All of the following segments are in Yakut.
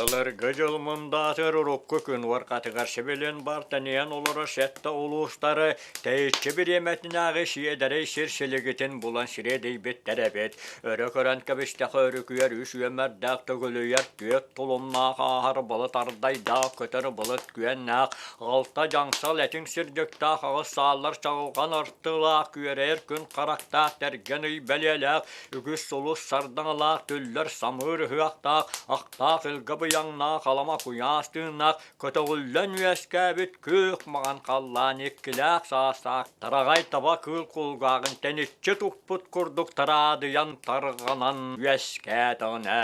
Былыргы дьыл мындаатыгар урукку күн уорҕатыгар сибилин бар тэнийэн олорор сэттэ улуустары тэйиччи бириэмэтинээҕи сиэдэрэй сир силигитин булан сириэдийбиттэр эбит. Өрө көрөн кэбистэхэ өрүкүйэр үс үөмэрдээх төгүлүйэр түөрт тулумнаах ааһар былыт ардайдаах көтөр былыт күөннээх алта дьаҥсал этиҥ сирдьиктээх аҕыс сааллар чаҕылҕан артылаах күөрэйэр күн харахтаах тэргэн ый бэлиэлээх үгүс сулус сардаҥалаах түллэр самыыр ыһыахтаах, ахтаах илгэ быйаҥнаах алама куйаас тыыннаах, көтөҕүллэн үөскээбит күөх маҥан халлаан иккилээх саастаах тараҕай таба кыыл кулгааҕын тэниччи туппут курдук тараадыйан тарҕанан үөскээтэҕинэ,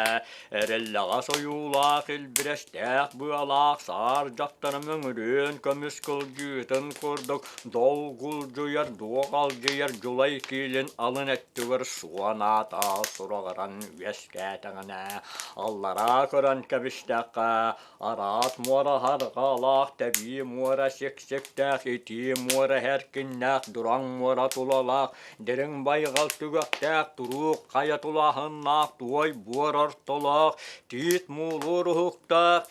эрэллэҕэс ойуулаах илбирэстээх быалаах саар дьахтары мөҥүрүөн көмүс кылдьыытын курдук Долгулдьуйар, дуоҕалдьыйар дьулай киилин алын өттүгэр суон аата сураҕыран үөскээтэҕинэ, аллараа көрөн кэбистэххэ, араат муора харҕалаах, тэбии муора сиксиктээх, итии муора эркиннээх, дураҥ муора тулалаах, дириҥ байҕал түгэхтээх, туруук хайа тулааһыннаах, туой буор ортолоох, тиит муулуур уһуктаах,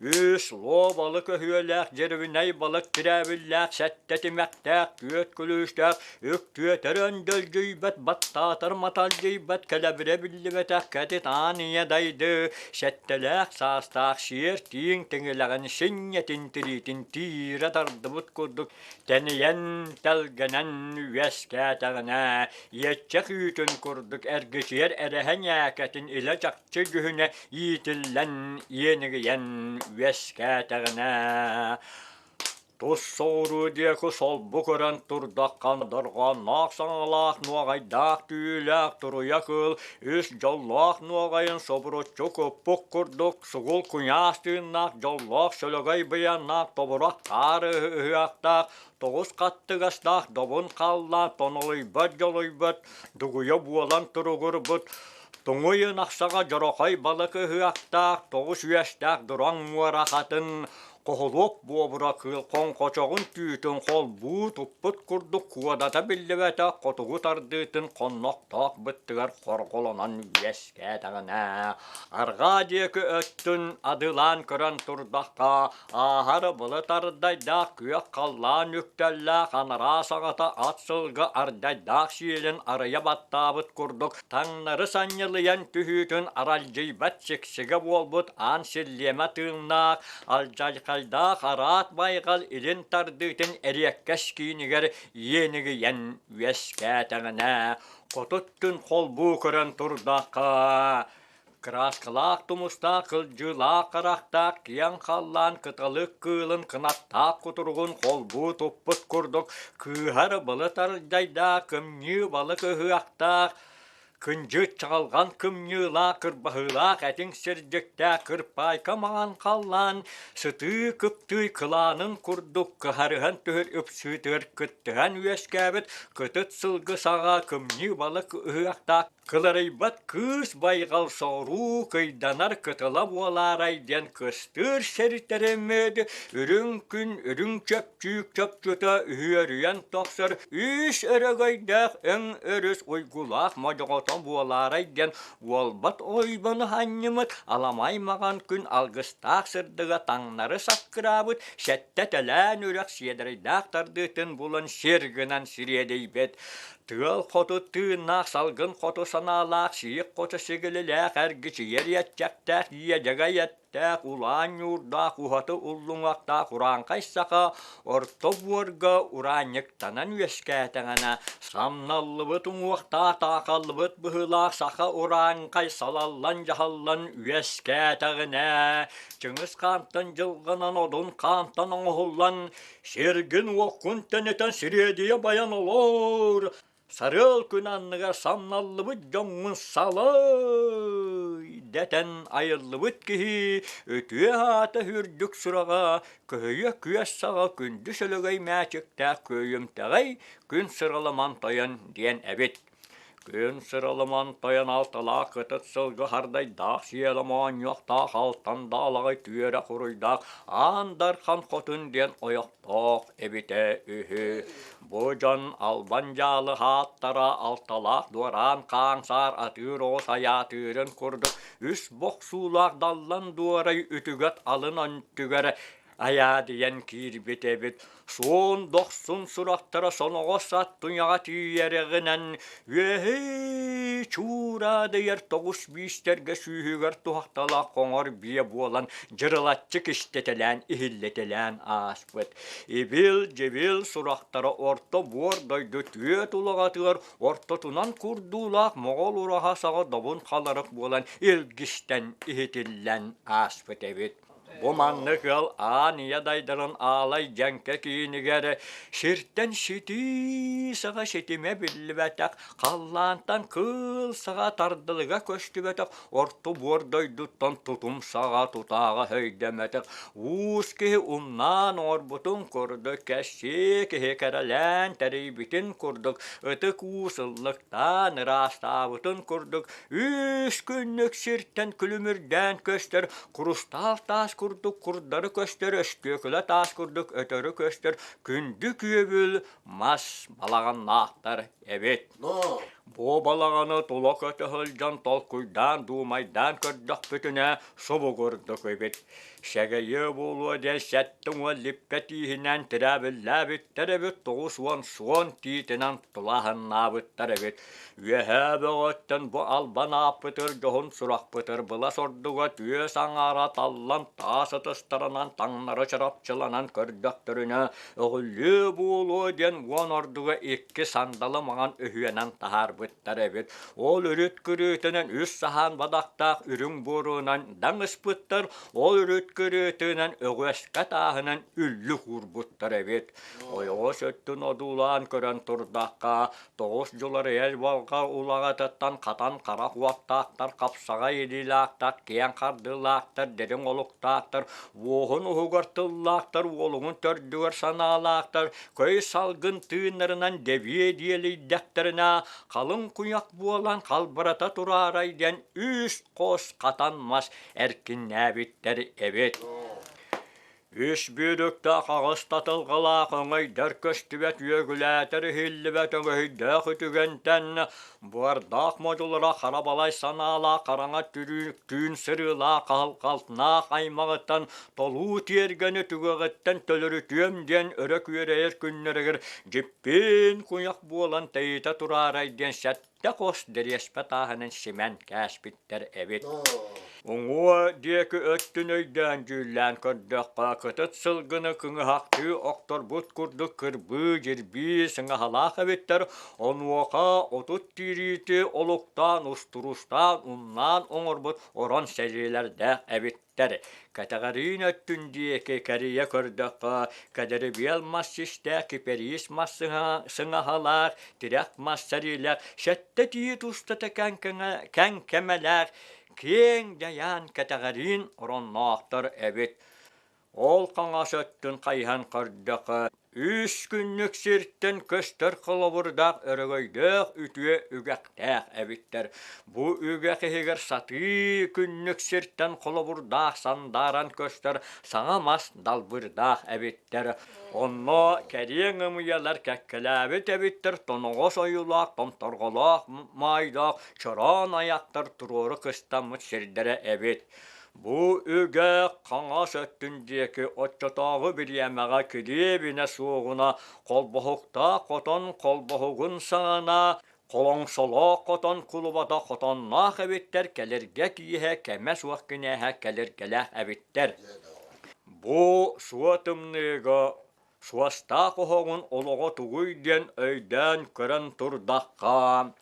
Үс луо балык өһүөлээх, дьирибинэй балык тирээбиллээх, сэттэ тимэхтээх, түөрт күлүүстээх, үктүөтэр өндөлдьүйбэт, баттаатар маталдьыйбат, кэлэбирэ биллибэтэх кэтит аан ийэ дайды, сэттэлээх саастаах сиэр тииҥ тиҥилэҕин синньэтин тириитин тиирэ тардыбыт курдук тэнийэн тэлгэнэн үөскээтэҕинэ, иэччэх үүтүн курдук эргичийэр эрэһэ ньээкэтин илэ чахчы дьүһүнэ иитиллэн иэнигийэн үөскээтэҕинэ тус соҕуруу диэки солбу көрөн турдахха дорҕоонноох саҥалаах нуоҕайдаах түүлээх туруйа кыыл үс дьоллоох нуоҕайын собуруччу куппук курдук сугул куйаас тыыннаах дьоллоох сөлөгөй быйаннаах тобурах хаар ыһыахтаах тоҕус хаттыгастаах добун халлаан тонолуйбат дьолуйбат дугуйа буолан туругурбут Туҥуй ынахсаҕа дьорохой балык ыһыахтаах тоҕус үөстээх дураҥ муора хатын Хоһулуок буобура кыыл хоҥхочоҕун түүтүн холбуу туппут курдук куодата биллибэтэх хотугу тардыытын хоннохтоох быттыгар хорҕолонон үөскээтэҕинэ, арҕаа диэки өттүн адылаан көрөн турдахха, ааһар былыт ардайдаах күөх халлаан үктэллээх анараа саҕата ат сылгы ардайдаах сиэлин арыйа баттаабыт курдук таҥнары санньылыйан түһүүтүн аралдьыйбат сиксигэ буолбут аан силлиэмэ тыыннаах алдьархайдаах араат байҕал илин тардыытын эриэккэс киинигэр иэнигийэн үөскээтэҕинэ хотут күн холбуу көрөн турдахха кырааскалаах тумустаах кылдьыылаах харахтаах киэҥ халлаан кыталык кыылын кынаттаах кутуругун холбуу туппут курдук кыыһар былыт ардайдаах кымньыы балык ыһыахтаах Кындьыт чаҕылҕан кымньыылаах, кырбаһыылаах этиҥ сирдьиктээх кырпаайка маҥан халлаан сытыы кыптыый кылаанын курдук кыһарыһан түһэр ыпсыытыгар кыттыһан үөскээбит кытыт сылгы саҕа кымньыы балык ыһыахтаах кыларыйбат кыыс байҕал соҕуруу кыйданар кытыла буолаарай диэн кыстыыр сиртэриммит үрүҥ күн үрүҥ чөпчүүк чопчута үһүөрүйэн тохсор үс өрөгөйдөөх өҥ өрүс уйгулаах модьоҕото буолаарай диэн уолбат ойбону анньымыт аламай маҕан күн алгыстаах сырдыга таҥнары саккыраабыт сэттэ тэлээн үрэх сиэдэрэйдээх тардыытын булан сир гынан сириэдийбит Тыал хоту тыыннаах, салгын хоту санаалаах, сиик хоту сигилилээх, эргичийэр иэччэхтээх, иэдьэгэй эттээх, улаан ньуурдаах, уһаты уллуҥахтаах урааҥхай саха орто буорга ураанньыктанан үөскээтэҕинэ, самналлыбыт уҥуохтаах, таахаллыбыт быһыылаах саха урааҥхай салаллан-дьаһаллан үөскээтэҕинэ, Чыҥыс хаантан дьылҕанан, Одун хаантан оҥоһуллан Сиргин-уоккун тэнитэн сириэдийэ байан олоор, сарыал күн анныгар самналлыбыт дьоҥҥун салай дэтэн айыллыбыт киһи үтүө аата үрдүк сураҕа көһүйэ күөс саҕа күндү сөлөгөй мээчиктээх күөйүмтэҕэй күн сыраламан тойон диэн эбит. Күн сыралыман тойон алталаах кытыт сылгы хардайдаах сиэлэ моонньуохтаах алтан даалаҕай түөрэ хуруйдаах Аан Дархан хотун диэн ойохтоох эбитэ үһү. Бу дьон албан дьаалы хааттара алталаах дуораан хааҥсаар атыыр оҕус айаатыырын курдук үс бохсуулаах даллан дуорай үтүгэт алын өттүгэр айаадыйан киирбит эбит. Суон дохсун сурахтара соноҕос ат туйаҕа тиийэрэҕинэн үөһээ чуураадыйар тоҕус биистэргэ сүүһүгэр туһахталаах хоҥор биэ буолан дьырылаччы кистэтэлээн иһиллэтэлээн ааспыт. Ибил-дьибил сурахтара орто буор дойду түө тулаҕатыгар ортотунан курдуулаах моҕол ураһа саҕа добун халарык буолан илгистэн иһитиллэн ааспыт эбит. Бу маннык ыал аан ийэ дайдарын аалай дьэҥкэ киинигэр сиртэн ситии саҕа ситимэ биллибэтэх, халлаантан кыыл саҕа тардылыга көстүбэтэх, орто буор дойдуттан тутум саҕа тутааҕа өйдөммөтөх, уус киһи умнаан оҥорбутун курдук, кэссиэ киһи кэрэлээн тэрийбитин курдук, ытык уус ыллыктаан ыраастаабытын курдук, үс күннүк сиртэн күлүмүрдээн көстөр Курустаал таас курдук курдары көстөр, өстүөкүлэ таас курдук өтөрү көстөр күндү күөбүл мас балаҕаннаахтар эбит. Бу балаҕаны тула көтө сылдьан толкуйдаан дуумайдаан көрдөхпүтүнэ субугурдук эбит. Сэгэйиэ буолуо диэн 70 липпэ тииһинэн тирээбиллээбиттэр эбит, 90 суон тиитинэн тулааһыннаабыттар эбит. Үөһээ бөҕөттөн бу албан ааппытыр дьоһун сурахпытыр былас ордуга түөс аҥаара таллан таас ытыстарынан таҥнары чарапчыланан көрдөхтөрүнэ өҕүллүө буолуо диэн уон ордуга икки сандалы маҥан өһүөнэн таһаарбыттар эбит. Ол үрүт күрүөтүнэн үс саһаан бадахтаах үрүҥ буоруунан даҥ ыспыттар, ол үрүт күрүөтүнэн өҕүөскэ тааһынан үллүк уурбуттар эбит. Ойоҕос өттүн одуулаан көрөн турдахха, Тоҕус дьуларыйар балҕа улаҕатыттан хатан харах уоттаахтар, хапсаҕай илиилээхтэр, киэҥ хардыылаахтар, дириҥ олуктаахтар, уоһун уһугар тыллаахтар, уолугун төрдүгэр санаалаахтар, көй салгын тыыннарынан дэбиэ диэлийдэхтэринэ, халыҥ куйах буолан халбарата тураарай диэн үс хос хатан мас эркиннээбиттэр эбит. Үс бүүрүктээх аҕыс татылҕалаах өҥөйдөр көстүбэт үөгүлээтэр иһиллибэт өҥөһүйдээх үтүгэнтэн буордаах модьулара хара балай санаалаах хараҥа түүн сырыылаах хаһылҕалтнаах аймаҕыттан толуу тиэргэни түгэҕиттэн төлөрүтүөм диэн өрө күөрэйэр күннэригэр дьиппиин куйах буолан тэйитэ тураарай диэн сэттэ хос дэриэспэ тааһынан симэн кээспиттэр эбит. Уҥуо диэки өттүн өйдөөн дьүүллээн көрдөххө, кытыт сылгыны кыҥыһахтыы охторбут курдук кырбыы-дьирбии сыҥаһалаах эбиттэр, онуоха 30 тиириити олуктаан, устуруустаан, умнаан оҥорбут орон сэриилэрдээх эбиттэр. Кэтэҕэриин өттүн диэки кэрийэ көрдөххө, кэдэрибиэл мас систээх, кипэриис мас сыҥаһалаах, тирэх мас сэриилээх, сэттэ тиит устата кэҥкэмэлээх, киэҥ дьайаан кэтэҕэриин оронноохтор эбит. Ол хаҥас өттүн хайыһан көрдөххө, үс күннүк сиртэн көстөр холобурдаах өрөгөйдөөх үтүө үгэхтээх эбиттэр. Бу үгэх иһигэр сатыы күннүк сиртэн холобурдаах сандааран көстөр саҥа мас далбырдаах эбиттэр. Онно кэриэҥ ымыйалар кэккэлээбит эбиттэр тоноҕос ойуулаах, томторҕолоох маайдаах чороон айахтар туруору кыстаммыт сирдэрэ эбит. Бу үгэ хаҥас өттүн диэки оччотооҕу бириэмэҕэ килиэбинэ суоҕуна холбоһуктаах хотон холбоһугун саҕана холоҥсолоох хотон кулубата хотонноох эбиттэр кэлиргэ кииһэ кэмэ суох кинээһэ кэлиргэлээх эбиттэр. Бу суо тымныыга суостаах оһоҕун олоҕо тугуй диэн өйдөөн көрөн турдахха,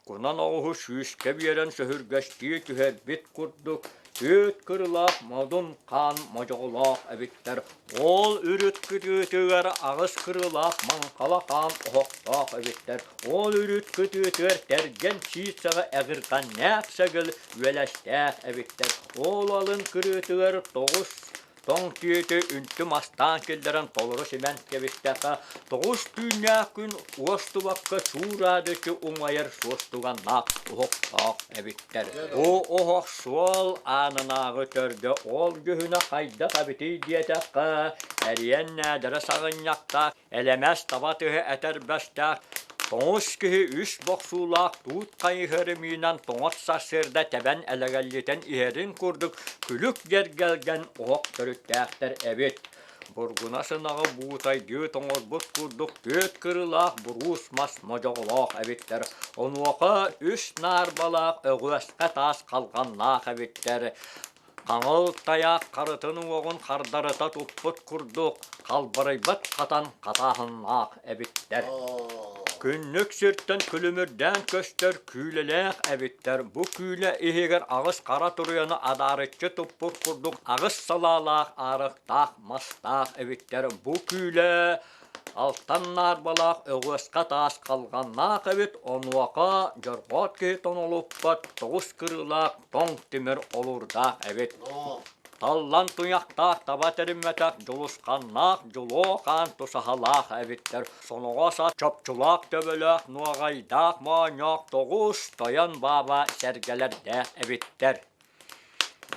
кунан оҕуһу сүүскэ биэрэн сөһүргэстии түһэрбит курдук түөрт кырылаах модун хаан модьоҕолоох эбиттэр. Ол үрүт кытыытыгар аҕыс кырылаах маҥхала хаан оһохтоох эбиттэр. Ол үрүт кытыытыгар тэргэн сиисэҕэ эҕирҕэннээх сэгил үөлэстээх эбиттэр. Ол алын кырыытыгар тоҕус. Тоҥ түөтү үнтү мастаан киллэрэн толору симэн кэбистэххэ, тоҕус түүннээх күн уостубакка чуураадыччы умайар суостуганнаах оһохтоох эбиттэр. Бу оһох суол аанынааҕы төрдө ол дьүһүнэ хайдах эбитий диэтэххэ, эриэн нээдэрэ саҕынньахтаах, элэмэс таба тыһы этэрбэстээх, тоҥус киһи үс бохсуулаах туут хайыһары миинэн тоҥот сарсыарда тэбэн элэгэллитэн иһэрин курдук күлүк дьэргэлгэн оһох төрүттээхтэр эбит. Бургуна сынаҕы буутайдыы тоҥорбут курдук түөрт кырыылаах буруус мас модьоҕолоох эбиттэр. Онуоха үс наарбалаах өҕүөсхэ таас халҕаннаах эбиттэр. Хаҥыл тайаах харытын уоҕун хардарыта туппут курдук халбарыйбат хатан хатааһыннаах эбиттэр. Күннүк сиртэн күлүмүрдээн көстөр күүлэлээх эбиттэр. Бу күүлэ иһигэр аҕыс хара туруйаны адаарыччы туппут курдук аҕыс салаалаах аарыктаах мастаах эбиттэр. Бу күүлэ алтан наарбалаах өҕүөсхэ таас халҕаннаах эбит, онуоха дьорҕоот киһи тонолуппат тоҕус кырыылаах тоҥ тимир олуурдаах эбит. Таллан туйахтаах таба тэриммэтэх дьулусханнаах дьулуо хаан тусаһалаах эбиттэр. Соноҕос ат чопчулаах төбөлөөх нуоҕайдаах моонньоох тоҕус тойон бааба сэргэлэрдээх эбиттэр.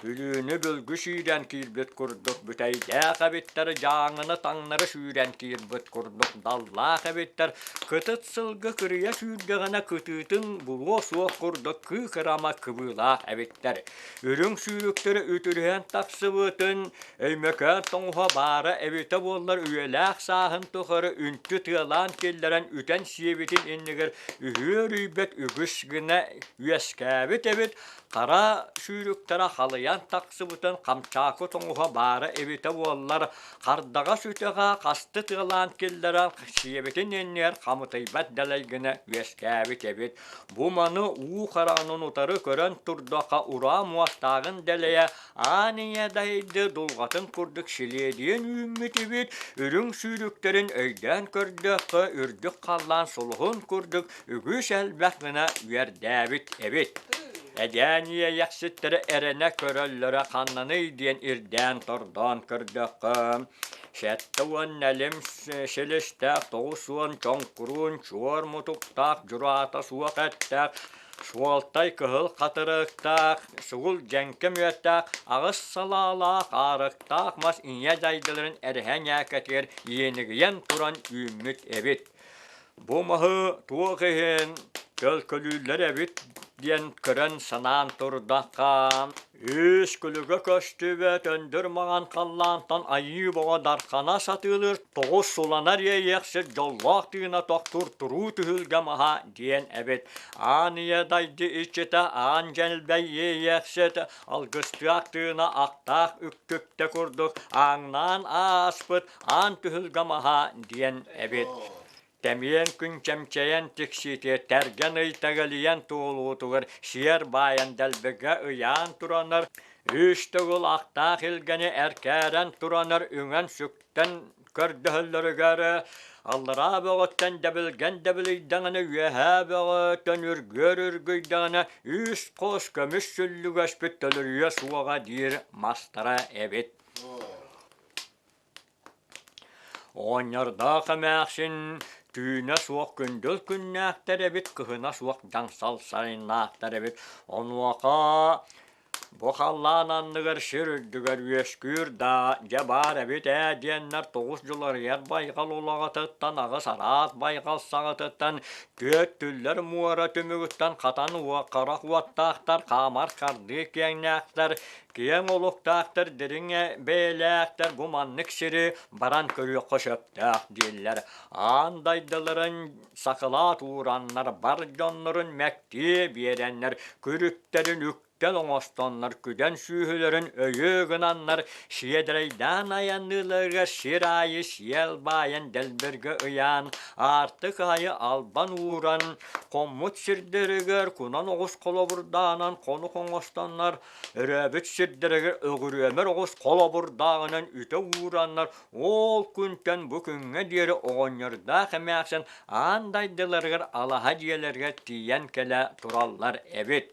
Бүлүүнү бүлгү сүүрэн киирбит курдук бүтэйдээх эбиттэр, дьааҥыны таҥнары сүүрэн киирбит курдук даллаах эбиттэр, кытыт сылгы кырыйа сүүрдэҕинэ кытыытын булуо суох курдук кыыкырама кыбыылаах эбиттэр. Үрүҥ сүүрүктэрэ үтүрүһэн тахсыбытын Өймөкөөн тоҥуһа баара эбитэ буоллар үйэлээх сааһын тухары үнтү тыалаан киллэрэн үтэн сиэбитин иннигэр үһүөр-үйбэт үгүс гына үөскээбит эбит, Хара сүүрүктэрэ халыйан тахсыбытын хамчаакы тоҥуһа баара эбитэ буоллар, хардаҕас үтэҕэ хасты тыалаан киллэрэн сиэбитин иннигэр хамытыйбат дэлэй гына үөскээбит эбит. Бу маны уу хараҕынан утары көрөн турдахха ураа муостааҕын дэлэйэ аан ийэ дайды дулҕатын курдук силиэдийэн үүммүт эбит, үрүҥ сүүрүктэрин өйдөөн көрдөххө үрдүк халлаан сулуһун курдук үгүс элбэх гына үөрдээбит эбит. Эдьээн иэйэхситтэрэ эрэнэ көрөллөрө ханнаный диэн ирдээн тордоон көрдөххө, 70 нэлим силистээх, 90 чоҥкуруун чуор мутуктаах, дьураата суох эттээх, суолтай кыһыл хатырыктаах, сугул дьэҥкэ мүөттээх, аҕыс салаалаах, аарыктаах мас ийэ дайдыларын эрэһэ ньээкэтигэр иэнигийэн туран үүммүт эбит. Бу маһы туох иһин төлкөлүүллэр эбит диэн көрөн санаан турдахха, үс күлүгэ көстүбэт өндүр маҥан халлаантан айыы боҕо дархана сатыылыыр тоҕус суланар иэйиэхсит дьоллоох тыына тохтуур туруу түһүлгэ маһа диэн эбит. Аан ийэ дайды иччитэ аан дьэлбэй иэйиэхсит алгыстаах тыына ахтаах үктүктэ курдук ааҥнаан ааспыт аан түһүлгэ маһа диэн эбит. Тэмиэн күн чэмчэйэн тиксиитигэр тэргэн ый тэгэлийэн туолуутугар сиэр баайан дэлбэгэ ыйаан туранар, үс төгүл ахтаах илгэни эркээрэн туранар үҥэн-сүктэн көрдөһөллөрүгэр аллараа бөҕөттөн дэбилгэн дэбилийдэҕинэ үөһээ бөҕөттөн үргүөр үргүйдэҕинэ үс хос көмүс сүллүгэспит төлөрүйэ суоҕа диир мастара эбит. Оҕонньордоох эмээхсин түүнэ суох күндүл күннээхтэр эбит, кыһына суох дьаҥсал сайыннаахтар эбит. Онуоха бу халлаан анныгар сир үрдүгэр үөскүүр да, дьэ баар эбит ээ диэннэр тоҕус дьуларыйар байҕал улаҕатыттан аҕыс араас байҕал саҕатыттан түөрт түллэр муора түмүгүттэн хатан харах уоттаахтар, хаамар хардыы киэҥнээхтэр, Киэҥ олуктаахтар, дириҥ бэйэлээхтэр бу маннык сири баран көрүөххэ сөптөөх дииллэр. Аан дайдыларын сакылаат уураннар, бар дьоннорун мэктиэ биэрэннэр, күрүктэрин үктэл оҥостоннор, күдэн сүүһүлэрин өйүө гынаннар, сиэдэрэйдээн айанныыларыгар сир аайы сиэл баайан дэлбэргэ ыйаан, аартык аайы албан ууран, хоммут сирдэригэр кунан оҕус холобурдаанан хонук оҥостоннор, Өрөөбүт сирдэригэр өҕүрүөмэр оҕус холобурдааҕынан үтэ уураннар, ол күнтэн бу күҥҥэ диэри оҕонньордоох эмээхсин аан дайдыларыгар алаһа дьиэлэригэр тиийэн кэлэ тураллар эбит.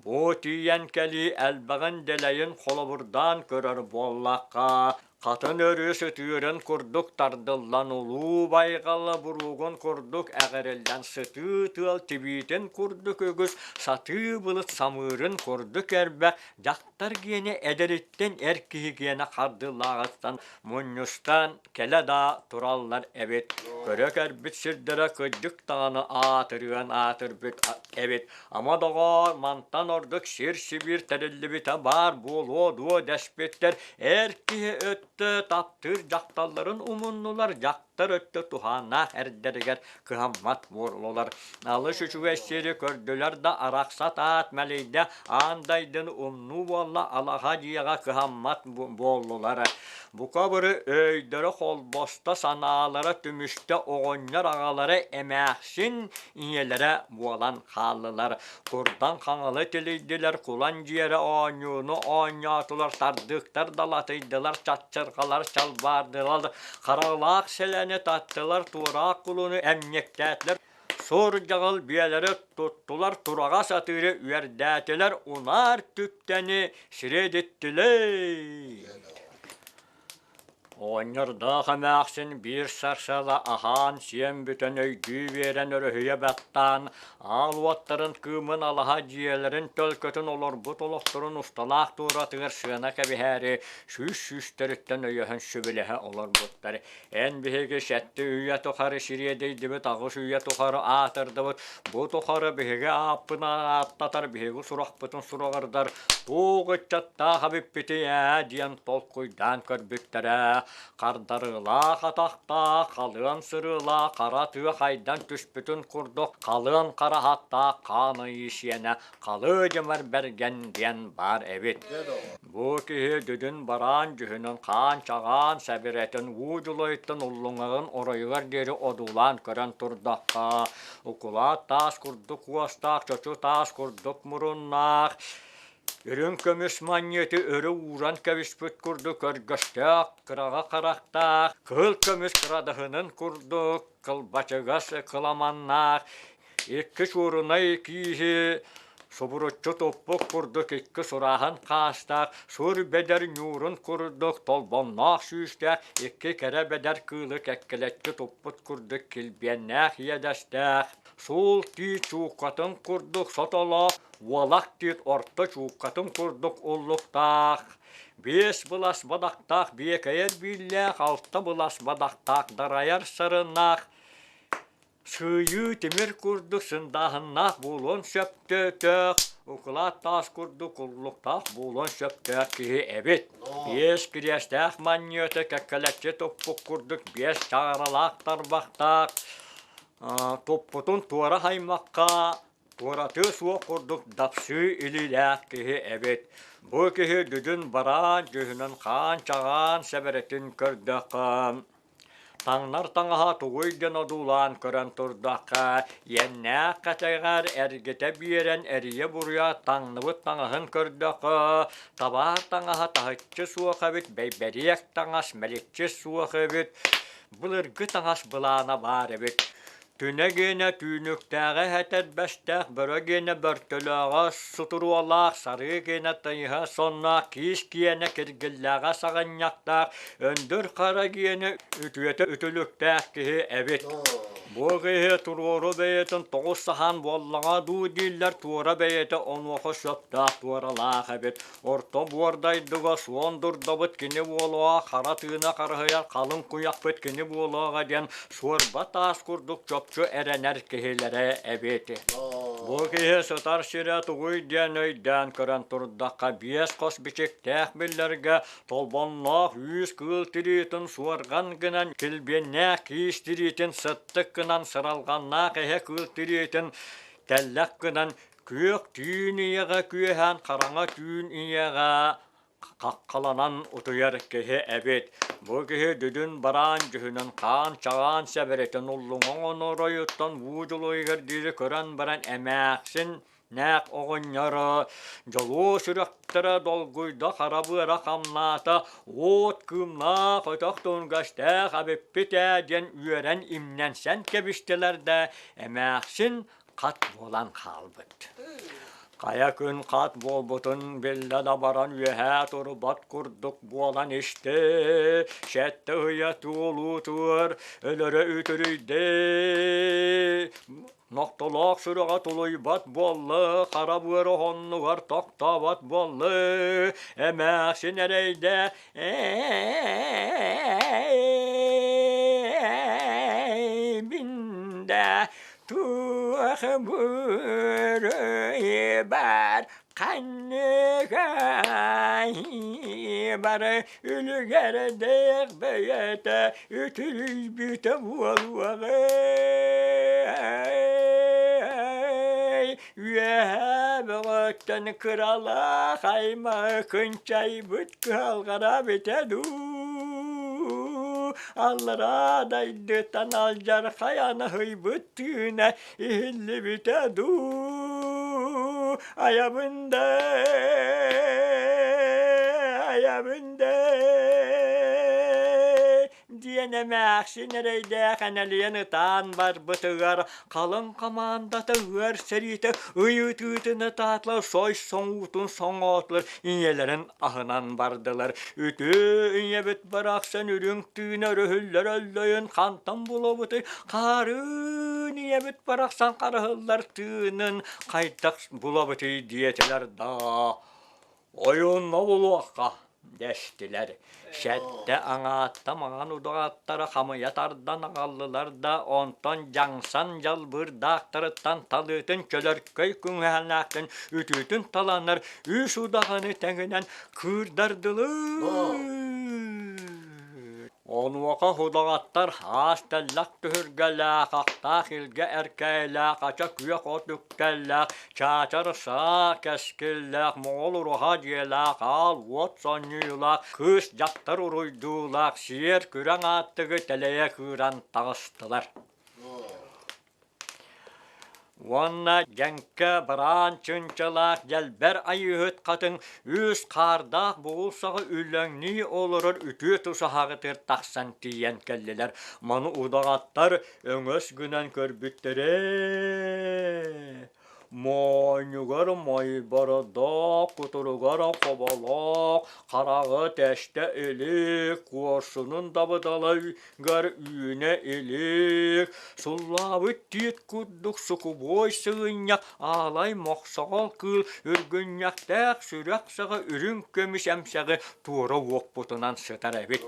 Бу тиийэн кэлии элбэҕин дэлэйин холобурдаан көрөр буоллахха, хатын өрүс ытыырын курдук тардыллан улуу байҕала буруугун курдук эҕириллэн сытыы тыал тибиитин курдук үгүс сатыы былыт самыырын курдук эрбэх дьахтар гиэнэ эдэриттэн эр киһи гиэнэ хардыылааҕыттан мунньустан кэлэ да тураллар эбит. Көрө кэлбит сирдэрэ кырдьык даҕаны аатырыан аатырбыт эбит. Ама доҕоор, мантан ордук сир-сибиир тэриллибитэ баар буолуо дуо дэспиттэр. Эр киһи өттө таптыыр дьахталларын умуннулар, дьахтар өттө туһааннаах эрдэригэр кыһаммат буоллулар. Алыс үчүгэй сири көрдүлэр да арахса таат мэлийдэ, аан дайдыны умнуу буолла, алаһа дьиэҕэ кыһаммат буоллулар. Бука бары өйдөрө холбосто, санаалара түмүстэ, оҕонньор аҕалара эмээхсин ийэлэрэ буолан хааллылар. Курдан хаҥалы тилийдилэр, кулан дьиэрэ оонньууну оонньоотулар, тардыктар далатыйдылар, чаччырҕалар чалбаардылар, харалаах сэлэни таттылар, туораах кулуну эмньиктээтилэр, сур дьаҕыл биэлэри туттулар, тураҕас атыыры үөрдээтилэр, унаар түптэни сирэдиттилэр. Оҕонньордоох эмээхсин биир сарсыала аһаан-сиэн бүтэн өйдүү биэрэн өрүһүйэ баттаан, аал уоттарын кыымын алаһа дьиэлэрин төлкөтүн олорбут олохторун усталаах туоратыгар сыана кэбиһээри сүүс сүүстэриттэн өйөһөн сүбэлэһэ олорбуттар. Эн биһиги сэттэ үйэ тухары сириэдийдибит, аҕыс үйэ тухары аатырдыбыт. Бу тухары биһиги ааппын ааттатар, биһиги сурахпытын сураҕырдар туох ыччаттаах эбиппитий ээ диэн толкуйдаан көрбүттэрэ. Хардарыылаах атахтаах, халыан сырыылаах хара тыа хайдан түспүтүн курдук халыан хараһаттаах хаан айыы сиэнэ Халыдьымар Бэргэн диэн баар эбит. Бу киһи дүдүн бараан дьүһүнүн хаан-чаҕаан сэбирэтин уу дьулайыттан уллуҥаҕын оройугар диэри одуулаан көрөн турдахха, укулаат таас курдук уостаах, чочу таас курдук муруннаах, үрүҥ көмүс манньыаты өрө ууран кэбиспит курдук көргөстөөх, кыраҕа харахтаах, кыһыл көмүс кырадаһынын курдук кылбачыгас кыламаннаах, Икки суорунай кииһи субуруччу туппут курдук икки сурааһын хаастаах, сур бэдэр ньуурун курдук толбонноох сүүстээх икки кэрэ бэдэр кыылы кэккэлэччи туппут курдук килбиэннээх иэдэстээх, суул тиит чууккатын курдук сотолоох, уолах тиит орто чууккатын курдук уллуктаах, биэс былас бадахтаах биэкэйэр бииллээх, алта былас бадахтаах дарайар сарыннаах, Сыыйыы тимир курдук сындааһыннаах буолуон сөптөөх, укулаат таас курдук куллуктаах буолуон сөптөөх киһи эбит. Биэс кириэстээх манньыаты кэккэлэччи туппут курдук биэс чааралаах тарбахтаах, туппутун туора хаймахха туоратыа суох курдук дапсыы илиилээх киһи эбит. Бу киһи дүдүн бараан дьүһүнүн хаан-чаҕаан сэбэрэтин көрдөххө, Таҥнар таҥаһа тугуй диэн одуулаан көрөн турдахха, иэннээх кэтэҕэр эргитэ биэрэн эрийэ-буруйа таҥныбыт таҥаһын көрдөххө, табаар таҥаһа таһыччы суох эбит, бэйбэриэк таҥас мэличчи суох эбит, былыргы таҥас былаана баар эбит. Түнэ гиэнэ түүнүктээҕэ этэрбэстээх, бөрө гиэнэ бөртөлөөҕө сутуруолаах, сарыы гиэнэ тыйыһа сонноох, киис гиэнэ киргиллээҕэ саҕынньахтаах, өндүр хара гиэнэ үтүөтэ үтүлүктээх киһи эбит. Бу киһи туруору бэйэтин тоҕус сахан буоллаҕа дуу дииллэр, туора бэйэтэ онуоха сөптөөх туоралаах эбит. Орто буордайдыга суон дурдабыт кини буолуоҕа, хара тыына харыһыйар халыҥ куйахпыт кини буолуоҕа диэн суорба таас курдук чопчу эрэнэр киһилэрэ эбит. Бу киһи сытар сирэ тугуй диэн өйдөөн көрөн турдахха биэс хос бичиктээх биллэргэ толбонноох үүс кыыл тириитин суорҕан гынан килбиэннээх киис тириитин сыттык гынан сыралҕаннаах эһэ кыыл тириитин тэллэх гынан Күөх түүн ийэҕэ күөһээн хараҥа түүн ийэҕэ хаххаланан утуйар киһи эбит. Бу киһи дүдүн бараан дьүһүнүн хаан-чаҕаан сэбэрэтин уллуҥаҥ оноройуттан уу дьулуйугар диэри көрөн баран эмээхсин нээх оҕонньоро дьолуо сүрэхтэрэ долгуйда хара быара хамнаата уот кыымнаах өтөх тунгастээх эбиппит ээ диэн үөрэн имнэнсэн кэбистилэр да эмээхсин хат буолан хаалбыт. Хайа күн хат буолбутун биллэ да баран үөһээ турбат курдук буолан истэ, сэттэ ыйа туолуутугар өлөрө үтүрүйдэ. Нохтолоох сүрэҕэ тулуйбат буолла, хара быар оһоннугар тохтообот буолла, эмээхсин эрэйдэ Бинда туох буруйбар ханныгай бары үлүгэрдээх бэйэтэ үтүрүйбүтэ буолуоҕай Үөһээ бөҕөттөн кыралаах аймаҕы кынчайбыт кыһалҕара бүтэ дуу, аллараа дайдыттан алдьархай анаһыйбыт тыына иһиллибитэ дуу, айабын да айабын да диэн эмээхсин эрэйдээх энэлийэн ытаан барбытыгар халыҥ хамаандата ыар сэриитэ ыйытыытын ытаатылар, сой соҥуутун соҥоотулар, ийэлэрин аһынан бардылар. Үтүө ийэбит барахсан үрүҥ тыына өрүһүллэр өллөйүн хантан булабытый? Хаарыын ийэбит барахсан харыһыллар тыынын хайдах булабытый диэтилэр да Ойуунна булуохха, дэстилэр. Сэттэ аҥаатта маҥан удаҕаттара хамыйа тардан аҕаллылар да, онтон дьаҥсан дьалбыырдаахтарыттан талыытын чөлөркөй күҥэһэлээхтэн үтүөтүн таланнар үс удаҕаны тэҥинэн кыырдардылар. Онуоха удаҕаттар хаас тэллэх түһүргэлээх, ахтаах илгэ эркээйилээх, ача күөх от үктэллээх, чаачар саа кэскиллээх, моҕол уруһа дьиэлээх, аал уот сонньуйуулаах, кыыс дьахтар уруйдуулаах, сиэр күрэҥ ааттыгы тэлэйэ кыыран таҕыстылар. Уонна дьэҥкэ бараан чынчалаах дьэлбэр айыыһыт хатыҥ үс хаардаах бугул саҕа үллэҥнии олорор үтүө тусаһаҕытыгар тахсан тиийэн кэллилэр. Маны удаҕаттар өҥөс гынан көрбүттэрэ. Моонньугар мойбордоох, кутуругар хоболоох, хараҕы тэстэ илик, куорсунун дабыдалыгар үүнэ илик, суллаабыт тиит курдук сукубуой сыгынньах аалай мохсоҕол кыыл үргүнньэхтээх сүрэх саҕа үрүҥ көмүс эмсэҕи туора уоппутунан сытар эбит.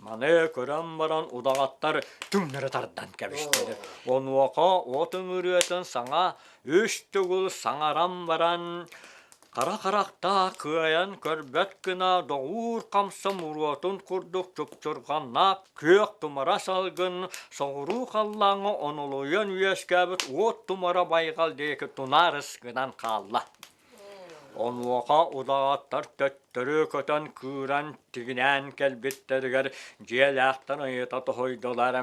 Маны көрөн баран удаҕаттар түҥнэри тардан кэбистилэр. Онуоха от ыҥырыатын саҥа үс төгүл саҥаран баран хара харахтаах кыайан көрбөт гына доҕуур хамса муруотун курдук чупчурҕаннаах күөх тумара салгын соҕуруу халлааҥҥа онолуйан үөскээбит уот тумара байҕал диэки тунаарыс гынан хаалла. Онуоха удаҕаттар төттөрү көтөн кыыран тигинээн кэлбиттэригэр дьиэлээхтэн ыйыта тоһуйдулар: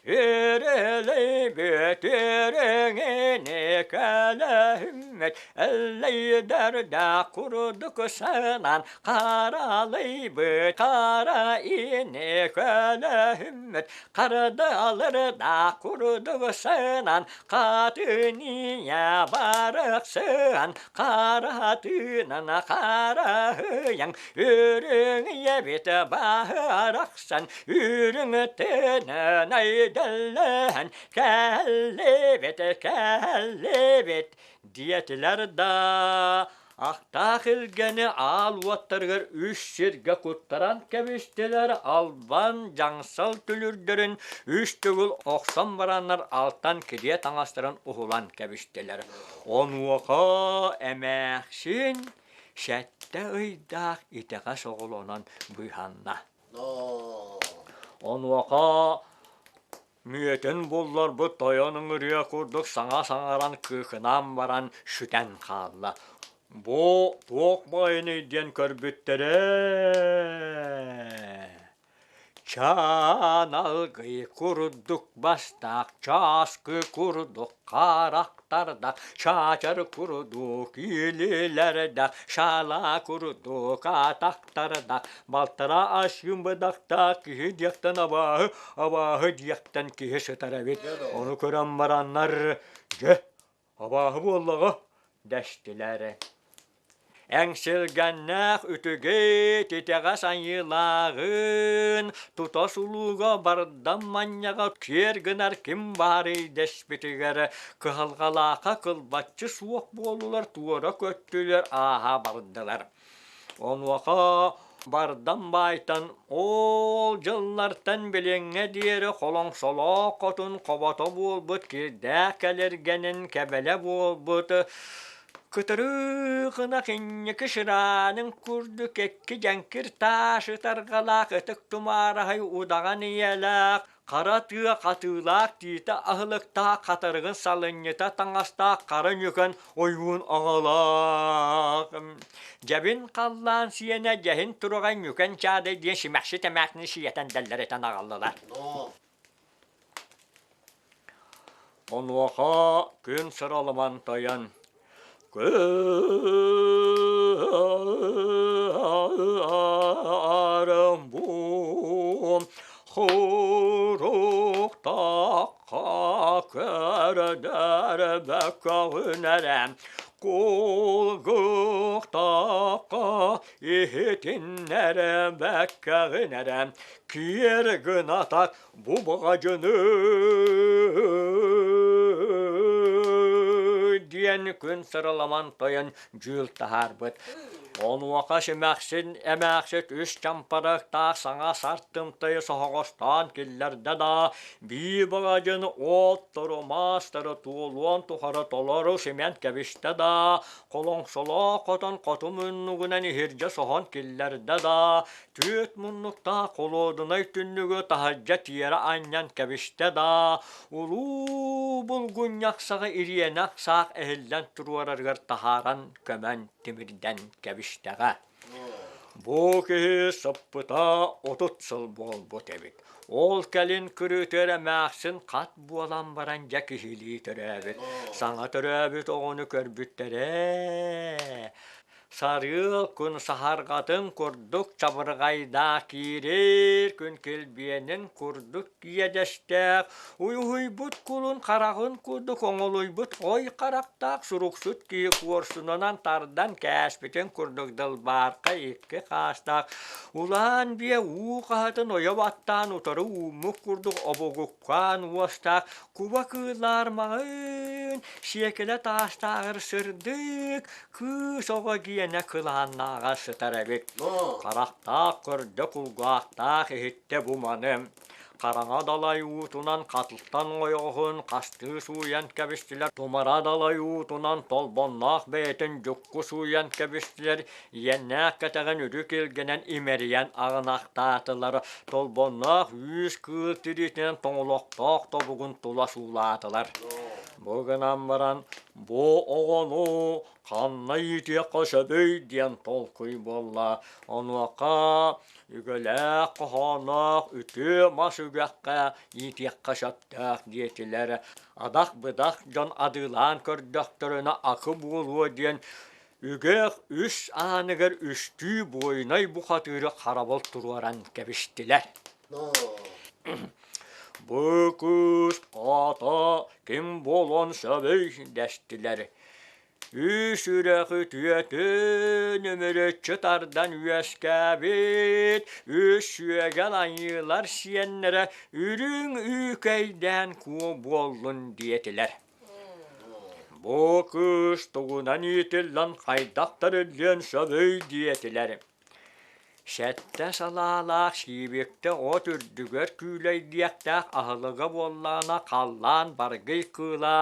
«Эрэлэйбит эрэҥини кэлэһиммит эллэйдэрдээх курдук сынан харалыйбыт хара ини көлөһүммүт хардаалырдаах курдук сынан Хатыния барахсан харатынан хараһыйаҥ үрүҥ ийэбит баһарахсан үрүҥ тыынын айдаллаһан кэллибит кэллибит диэтилэр да Ахтаах илгэни аал уоттарыгар үс сиргэ куттаран кэбистилэр, албан, дьаҥсал түлүрдэрин үс төгүл охсон бараннар алтан килиэ таҥастарын уһулан кэбистилэр. Онуоха эмээхсин сэттэ ыйдаах итэҕэс оҕолонон быыһанна. Онуоха Мүөтүн булларбыт тойон ыҥырыа курдук саҥа саҥаран кыыкынаан баран сүтэн хаалла. Бу туох баайыный диэн көрбүттэрэ Чаналгый курдук бастаах, чааскы курдук харахтардаах, чаачар курдук илиилэрдээх, шалаа курдук атахтардаах, Балтараа ас быдахтаах киһи диэхтэн абааһы, абааһы диэхтэн киһи сытар эбит. Ону көрөн бараннар, дьэ, абааһы буоллаҕа. дэстилэр. Эҥсилгэннээх үтүгүт итэҕэс айыылааҕын тута сулууга бардам манньаҕа киэр гынар ким баарый дэспитигэр кыһалҕалаахха кылбаччы суох буоллулар туора көттүлэр ааһа бардылар. Онуоха бардам баайтан ол дьыллартан билиҥҥэ диэри холоҥсолоох хотун хобото буолбут кирдээх кэлиргэнин кэбэлэ буолбут Кытарыыхына инники шыраанын курдук икки дьэҥкир таас ытарҕалаах ытык тумаараһай удаҕан ийэлээх хара тыа хатыылаах тиитэ аһылыктаах хатарыгын салынньыта таҥастаах хара ньүкэн ойуун аҕалаах дьэбин халлаан сиэнэ дьэһин туругай ньүкэн чаадай диэн симэхсит эмээхсини сиэтэн дэллэритэн аҕаллылар. Онуоха күн сыралыман тойон Көрөм Хуруктаахха көрдөрбөккөҕүнэрэ Кулгуктаахха иһитиннэрбэккэҕинэрэ Киэр гынатак бу баҕадьыны диэн күн сырыламан тойон дьүүл таһаарбыт. Онуоха симэхсин эмээхсит үс чампарыктаах саҥа сартымтайы соһоҕостоон киллэрдэ да, бии баҕадьын оттору маастары туолуон тухары толору симэн кэбистэ да, холоҥсолоох хотон хоту муннугунан иһирдьэ соһон киллэрдэ да, Түөрт муннуктаах холуодунай түннүгү таһырдьа тиэрэ анньан кэбистэ да, улуу булгунньах саҕа ириэнэх саах эһиллэн туруорарыгар таһааран көмөн тимирдэн кэбистэҕэ. Бу киһи сыппыта 30 сыл буолбут эбит. Ол кэлин кырыытыар эмээхсин хат буолан баран дьэ киһилии төрөөбүт. Саҥа төрөөбүт оҕону көрбүттэрэ. Сарыал күн саһарҕатын курдук чабырҕайдаах киирэр күн килбиэнин курдук иэдэстээх, уйуһуйбут кулун хараҕын курдук оҥолуйбут ой харахтаах суруксут киһи куорсунунан тардан кээспитин курдук дылбаарка икки хаастаах улаан биэ уу хаһатын ойо баттаан утары ууммут курдук обугуккаан уостаах куба кыыллаар маҕын сиэкилэ таастааҕар сырдык Кыыс оҕо гиэнэ кылааннааҕа сытар эбит. Харахтаах көрдө, кулгаахтаах иһиттэ бу маны. Хараҥа далай уутунан хатылтан ойоҕоһун хастыы сууйан кэбистилэр, тумара далай уутунан толбонноох бэйэтин дьукку сууйан кэбистилэр, иэннээх кэтэҕин үрүк илгэнэн имэрийэн аҕынахтаатылар, толбонноох үүс кыыл тириитинэн тоҥолохтоох тобугун тула суулаатылар. Бу гынан баран Бу оҕону ханна иитиэххэ сөбүй диэн толкуй буолла. Онуоха үгэлээх хоһооноох үтүө мас үгэххэ иитиэххэ сөптөөх диэтилэр. Адах-быдах дьон адыылаан көрдөхтөрүнэ акы буолуо диэн үгэх үс ааныгар үстүү буойунай бухатыыры харабыл туруоран кэбистилэр. Бу кыыс аата ким буолуон сөбүй дэстилэр. Үс үрэх үтүөтүн үмүрүччү тардан үөскээбит үс үөгэл айыылар сиэннэрэ үрүҥ үүкэйдээн куо буоллун диэтилэр. Бу кыыс тугунан иитиллэн хайдах тэриллиэн сөбүй диэтилэр. Сэттэ салаалаах сиибиктэ от үрдүгэр күүлэйдиэхтээх аһылыга буоллаҕына халлаан баргый кыыла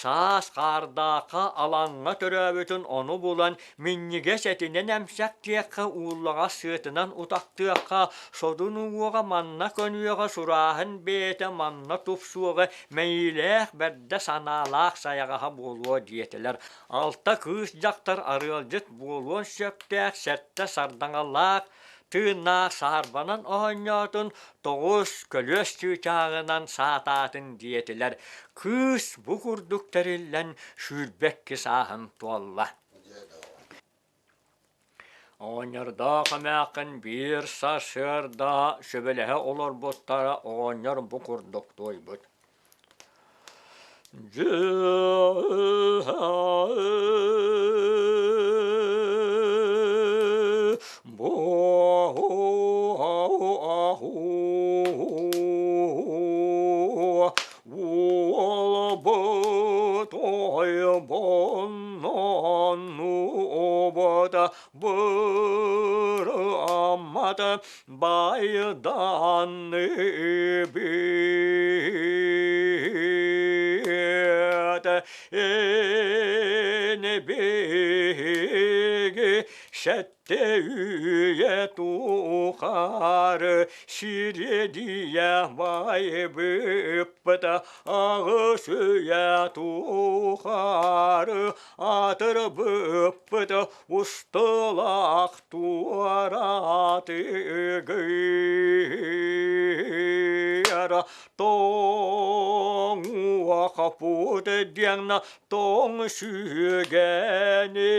саас хаардаахха алаҥҥа төрөөбүтүн ону булан минньигэс этинэн эмсэхтиэххэ ууллаҕас сыатынан утахтыахха содун уҥуоҕа манна көнүөҕэ сурааһын бэйэтэ манна тупсуоҕа мэйиилээх бэрдэ санаалаах сайаҕаһа буолуо диэтилэр Алта кыыс дьахтар арыалдьыт буолуон сөптөөх сэттэ сардаҥалаах тыыннаах саарбанан оонньоотун, тоҕус көлүөс чыычааҕынан саатаатын диэтилэр. Кыыс бу курдук тэриллэн 22 сааһын туолла. Оҕонньордоох эмээххин биир сарсыарда сүбэлэһэ олорбуттара оҕонньор бу курдук туойбут. Уолбут ойбонноннубута бырыаммата байданны бит эн биһиги сэттэ үйэ тухары сириэдийэ байбыппыт аҕыс үйэ тухары атырбыппыт устулаах туораатыгыар тоҥуохпут диэн тоҥ сүгэни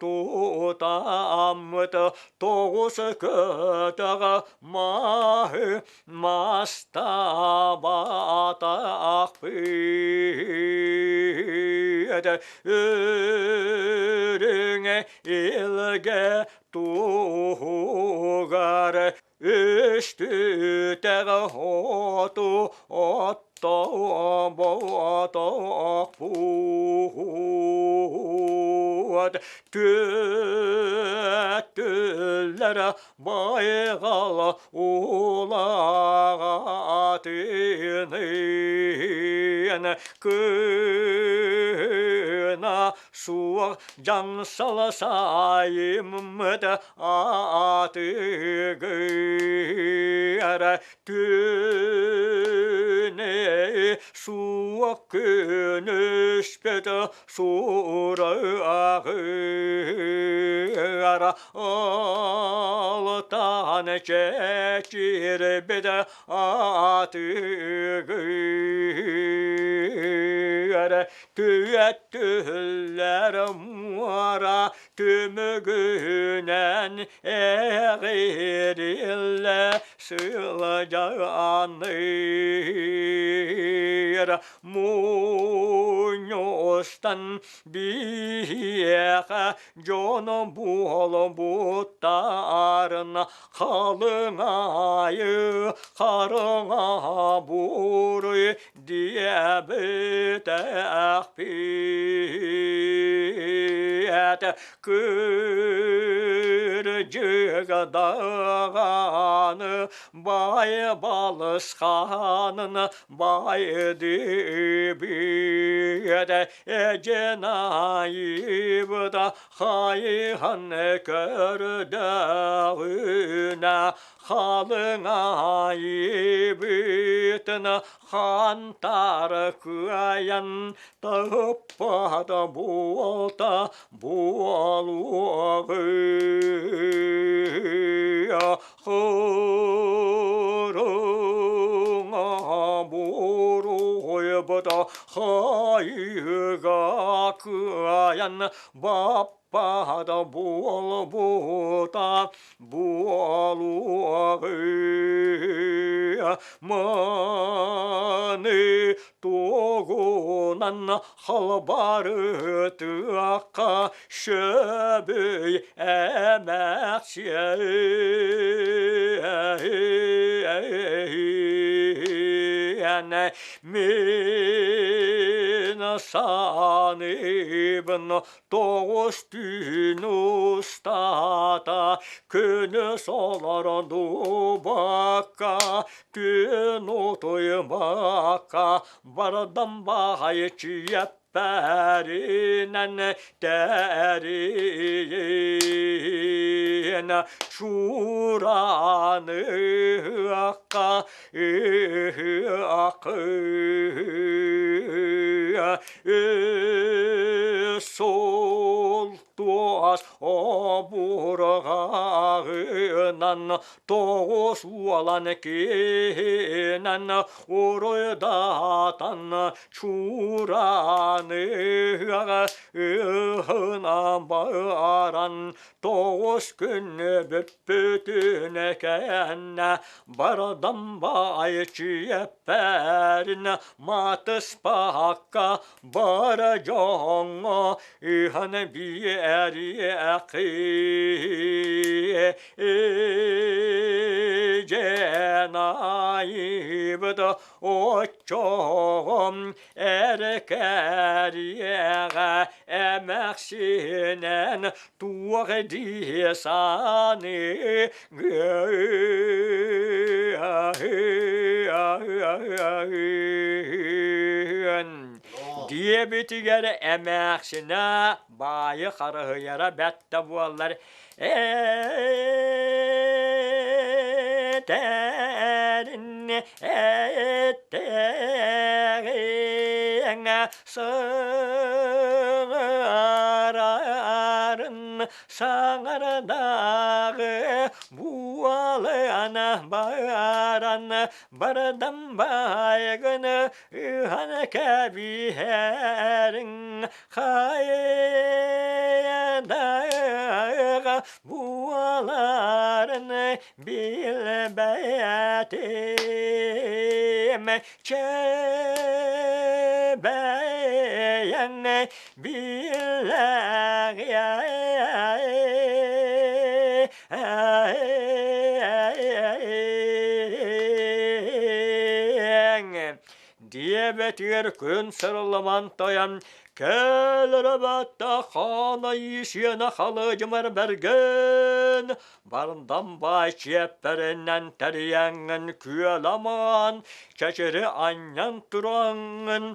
тутаммыт тоҕус көтөҕ маһы мастаабатахпыт үрүҥ илгэ туһугар үстүтэх оту оттоботохпут түөттүлэр байҕал улаҕатыныын кына суох дьаҥсал сайыммыт аатыгар түүнэ суох күнүспүт сураҕыар алтан чэчирбит аатыгар түөттүлэр муора түмүгүнэн эҕириллэ сылдьаныыр мунньустан биһиэхэ дьон буолбуттарын халыҥайы хараҥа буруй диэбитэхпиэт кырдьыга даҕаны бай балысханын байдыбыт эдьэн айыбыта хайыһан көрдөҕүнэ халыҥ айыбытын хантар кыайан таһыппат буолта буолуоҕуй Хырыҥа буруйбут хайыга кыайан баппат буолбута буолуоҕуй Маны тугунан халбарытыахха сөбүй эмээхсиэн Мин саныыбын тоҕус түүн устата күнүс олорон дубакка күн утуйбакка бардам баҕайы чиэппэринэн тэрийэн чуураныахха ыһыахы суол туос обурҕаҕынан тоҕус уолан. Алдан киһинэн уруйдатан чураныаҕа ыһына баран тоҕус күн бүппүтүн кэннэ бардам баай чиэппэрин матыспакка бар дьоҥҥо ыһан биэриэххи Дьэн айыбыт оччоҕом эркээриэҕэ эмэхсинэн туох дии саныы диэбитигэр эмээхсинэ баайы харыһыйара бэрт да буоллар Этэрин эттэҕиҥ саҥарарын саҥардаҕы буолан баран бардам баайгын ыһан кэбиһэриҥ Хайдаҕа буоларын билбэтим, чэбэйэҥ билэҕиэй. Диэбэтигэр күн сырылламан тойон кэлэрэ батта хаана иисиэнэ халыдьымар бэргэн бардам баай чиэппэринэн тэрийэҥҥин күөлэмаан чэчири анньан тураҥҥын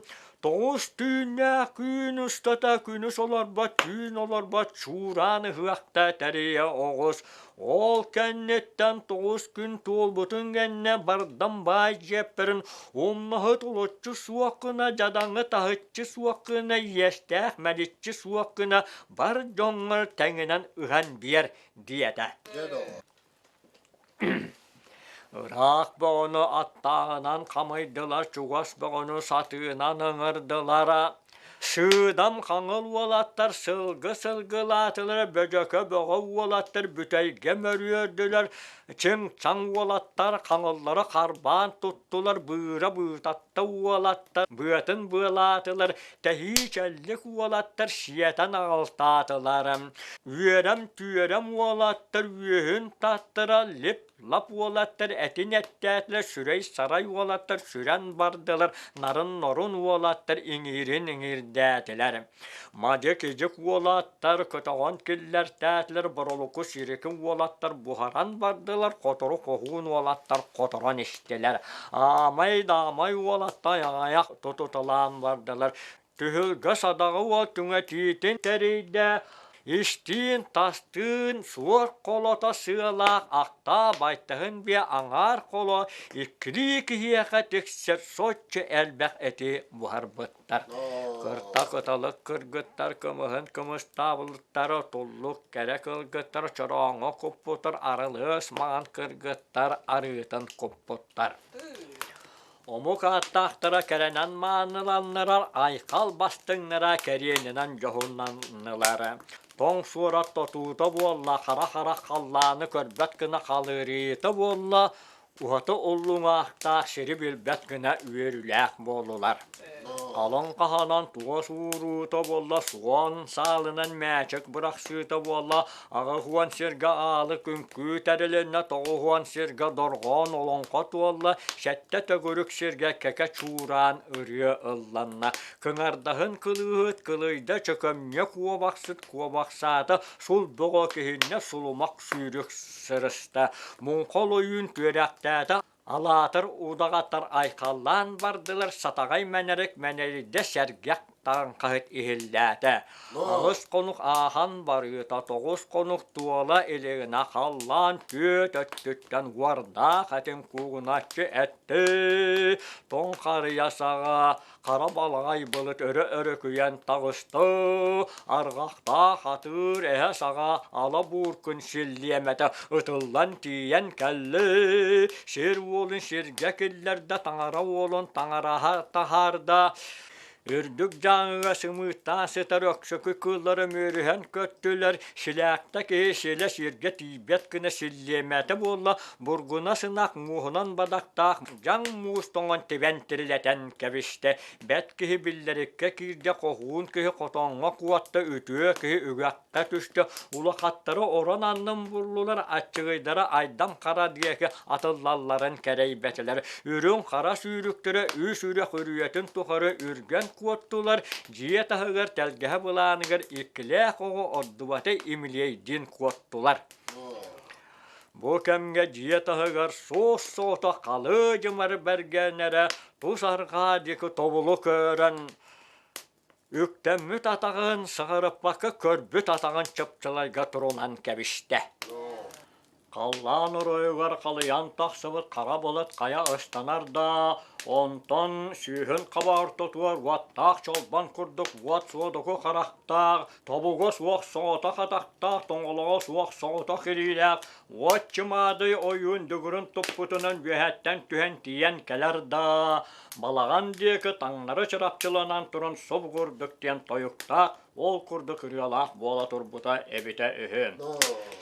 тоҕус түүннээх күн устата күнүс олорбот түүн олорбот чуораан ыһыахта тэрийэ оҕус Ол кэнниттэн тоҕус күн туолбутун кэннэ бардам баай дьиэппэрин умнаһыт олоччу суох гына, дьадаҥы таһыччы суох гына, иэстээх мэличчи суох гына бар дьоҥҥор тэҥинэн ыһан биэр диэтэ. Ыраах бөҕөнү аттааҕынан хамыйдылар, чугас бөҕөнү сатыынан ыҥырдылар. Сыыдам хаҥыл уолаттар сылгы сылгылаатылар, бөдьөкө бөҕө уолаттар бүтэйгэ мөрүөрдүлэр, чыҥ-чаҥ уолаттар хаҥыллары харбаан туттулар, быыра быытатта уолаттар быатын быалаатылар, тэһии-чэллик уолаттар сиэтэн аҕалтаатылар. Үөрэм-түөрэм уолаттар үөһүн таттара лип-лап уолаттар этин эттээтилэр, сүрэй-сарай уолаттар сүрэн бардылар, нарын-норун уолаттар иҥиирин иҥиирдээтилэр. Мадьык-идьик уолаттар көтөҕөн киллэртээтилэр, боролуку сирикин уолаттар буһаран бардылар, хотору хоһуун уолаттар хоторон истилэр. Аамай-даамай уолаттар аҕыйах тутуталаан бардылар. Түһүлгэ садаҕа уол түҥэтиитин тэрийдэ, истиин-тастыын суор холото сыалаах ахтаа байтаһын биэ аҥаар холо иккилии киһиэхэ тиксэр соччо элбэх эти буһарбыттар. Кырта кыталык кыргыттар кымыһын кымыстаабылыттара туллук кэрэ кылгыттар чорооҥҥо куппутар арылыас маҥан кыргыттар арыытын куппуттар. Омук ааттаахтара кэрэнэн мааныланнарар, айхал бастыҥнара кэриэнинэн дьоһуннаннылар. Тоҥ суорат тотуута буолла, хара-хара халлааны көрбөт гына халыырыыта буолла, уһаты уллуҥаахтаах сири билбэт гына үөрүүлээх буоллулар. Халыҥ хаһанан туос ууруута буолла, суон саалынан мээчик бырахсыыта буолла, 80 сиргэ аалы күҥкүү тэрилиннэ, 90 сиргэ дорҕоон олоҥхо туолла, сэттэ төгүрүк сиргэ кэкэ чуураан ырыа ылланна. Кыҥардаһын кылыыһыт кылыйда, чөкөмньө куобахсыт куобахсаата, сул бөҕө киһиннэ сулумах сүүрүк сырыста. Муҥха олойуун түөрэхтээтэ, Алаатар удаҕаттар айхаллаан бардылар, сатаҕай мэнэрик мэнэрийдэ сэргэх. таҥхаһыт иһиллээтэ. Аҕыс хонук ааһан барыыта тоҕус хонук туола илигинэ халлаан түөрт өттүттэн уордаах этин куугуначчы эттэ. Тоҥ харыйа саҕа хара балаҕай былыт өрө өрүкүйэн таҕыста. Арҕахтаах атыыр эһэ саҕа ала бууркун силлиэмэтэ ытыллан тиийэн кэллэ. Сир уолун сиргэ киллэрдэ, таҥара уолун таҥараһа таһаарда. Үрдүк дьааҥыга сымыыттаан сытар өксөкү кыыллары үмүөрүһэн көттүлэр, силээктэ киһи силэ сиргэ тиийбэт гына силлиэмэтэ буолла, бургуна сынах мууһунан бадахтаах дьаҥ муус тоҥон тибэн тирилэтэн кэбистэ. Бэт киһи биллэриккэ киирдэ, хоһуун киһи хотоҥҥо куотта, үтүө киһи үгэххэ түстэ, улахаттары орон аннын буллулар, аччыгыйдара Айдам Хара диэки атыллалларын кэрэйбэтилэр. Үрүҥ хара сүүрүктэрэ үс үрэх үрүйэтин тухары үргэн куоттулар, дьиэ таһыгар тэлгэһэ былааныгар иккилээх оҕо ордубата имилиэйдиин куоттулар. Бу кэмҥэ дьиэ таһыгар суос-соҕотох халы-дьымар бэргэнэрэ тус арҕаа диэки тобулу көрөн Үктэммит атаҕын саҕарыппакка көрбүт атаҕын чыпчылайга турунан кэбистэ. Халлаан оройугар халыйан тахсыбыт хара былыт хайа ыстанар да, онтон сүүһүн хаба ортотугар уоттаах чолбон курдук уот суодуку харахтаах, тобуга суох соҕотох атахтаах, тоҥолоҕо суох соҕотох илиилээх уот чымаадай ойуун дүгүрүн туппутунан үөһэттэн түһэн тиийэн кэлэр да, Балаҕан диэки таҥнары чырапчыланан туран субгурдук диэн тойуктаах, ол курдук ырыалаах буола турбута эбитэ үһү.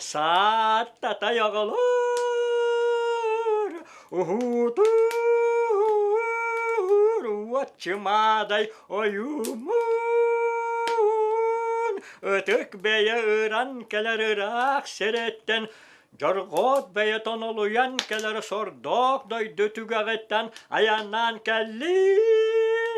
Сааттатай оҕолор, уһуутуур уот чымаадай ойуумун, ытык бэйэ ыран кэлэр ыраах сириттэн Дьорҕоот бэйэ тонолуйан кэлэр сордоох дойду түгэҕиттэн айаннаан кэллим.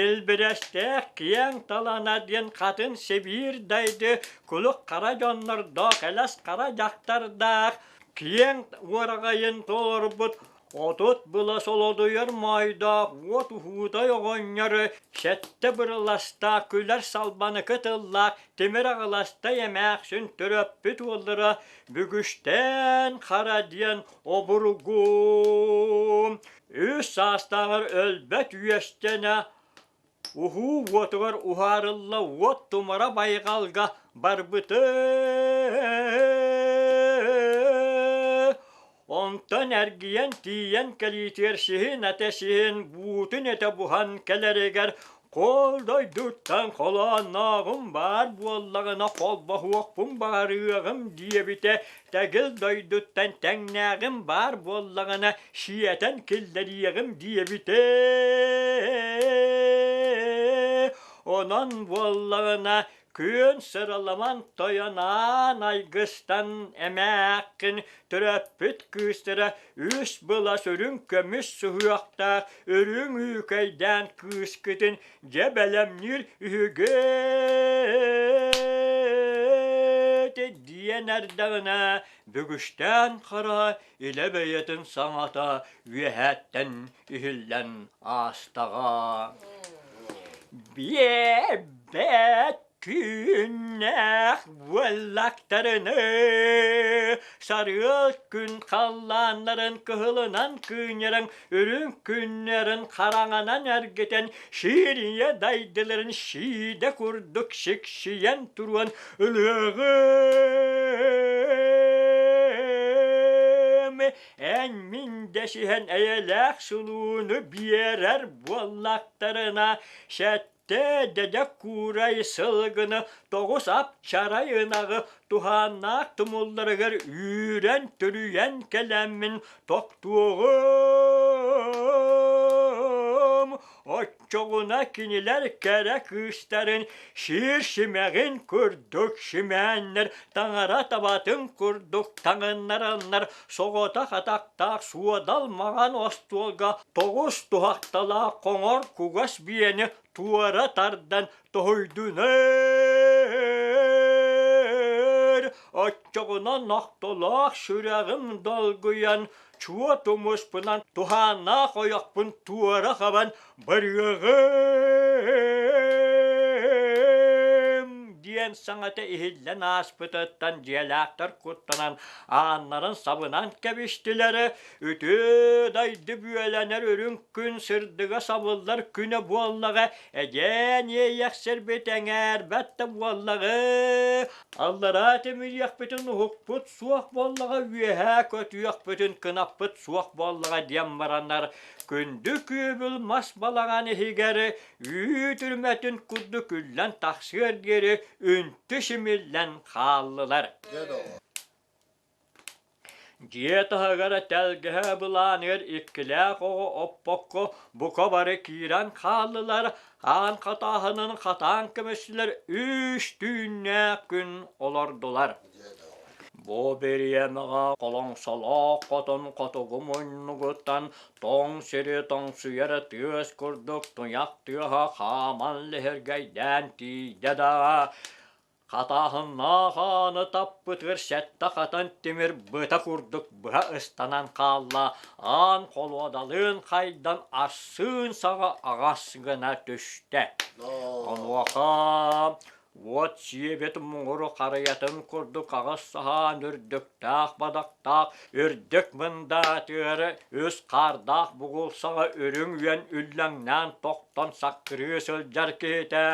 Илбирэстээх киэҥ талана диэн хатын сибиир дайды кулук хара дьоннордоох элэс хара дьахтардаах киэҥ уораҕайын толорбут 30 была солодуйар моойдоох уот уһуутай оҕонньору сэттэ бырыластаах күлэр салбаныкы тыллаах тимир аҕыластай эмээхсин төрөппүт уоллара Бүгүстээн Хара диэн обургу үс саастааҕар өлбөт үөстэнэ уһуу уотугар уһаарылла уот тумара байҕалга барбыты. Онтон эргийэн тиийэн кэлиитигэр сиһин этэ сиһин буутун этэ буһан кэлэригэр Кол дойдуттан холооннооҕум баар буоллаҕына холбоһуохпун баҕарыаҕым диэбитэ, тэгил дойдуттан тэҥнээҕим баар буоллаҕына сиэтэн киллэриэҕим диэбитэ. Онон буоллаҕына Күөн сыраламан тойонаан айгыстан эмээххин төрөппүт кыыстара үс былас үрүҥ көмүс суһуохтаах үрүҥ үүкэйдээн кыыскытын дьэ бэлэмниир үһүгүт диэн эрдэҕинэ бүгүстээн хара илэ бэйэтин саҥата үөһэттэн иһиллэн аастаҕа. Биэрбэт күннээх буоллахтарына сарыал күн халлааннарын кыһылынан кыынньаран үрүҥ күннэрин хараҥанан эргитэн сиирийэ дайдыларын сиидэ курдук сиксийэн туруон ылыаҕым эн мин дэсиһэн эйэлээх сулууну биэрэр буоллахтарына сэттэ дэдэ куурай сылгыны тоҕус ап-чарай ынаҕы туһааннаах тумулларыгар үүрэн-түрүйэн кэлэммин тохтуоҕум Оччоҕуна кинилэр кэрэ кыыстарын сиир симэҕин курдук симээннэр, таҥара табатын курдук таҥыннараннар соҕотох атахтаах суодал маҥан остуолга тоҕус туһахталаах хоҥор кугас биэни туора тардан тоһуйдунар. Оччоҕуна нохтолоох сүрэҕим долгуйан, чуо тумуспунан туһааннаах ойохпун туора хабан барыаҕым диэн саҥата иһиллэн ааспытыттан дьиэлээхтэр куттанан ааннарын сабынан кэбистилэр. Үтүө дайды бүөлэнэр үрүҥ күн сырдыга сабыллар күнэ буоллаҕа, эдьээн иэйэхсирбит эҥээрбэт да буоллаҕы. Аллараа тимириэхпитин уһукпут суох буоллаҕа, үөһээ көтүөхпүтүн кынаппыт суох буоллаҕа диэн бараннар, күндү күүбүл мас балаҕан иһигэр үүт үрмэтин курдук күллэн тахсыар диэри үнтү симиллэн хааллылар. Дьиэ таһыгар тэлгэһэ былааныгар иккилээх оҕо оппокко бука бары киирэн хааллылар, аан хатааһынын хатаан көмүстүлэр, үс түүннээх күн олордулар. Бу бириэмэҕэ холоҥсолоох хотон хотугу муннугуттан тоҥ сири тоҥсуйар тыас курдук туйах тыаһа хааман лиһиргэйдээн тиийдэ да, Хатааһыннаах ааны таппытыгар сэттэ хатан тимир быта курдук быһа ыстанан хаалла, аан холуодалыын хайдан ассыын саҕа аҕас гына түстэ. Онуоха уот сиэбит муҥуру харыйатын курдук аҕыс саһаан үрдүктээх бадахтаах үрдүк мындаатыгар үс хаардаах бугул саҕа үрүҥ үөн үллэҥнээн тохтон саккырыы сылдьар киһитэ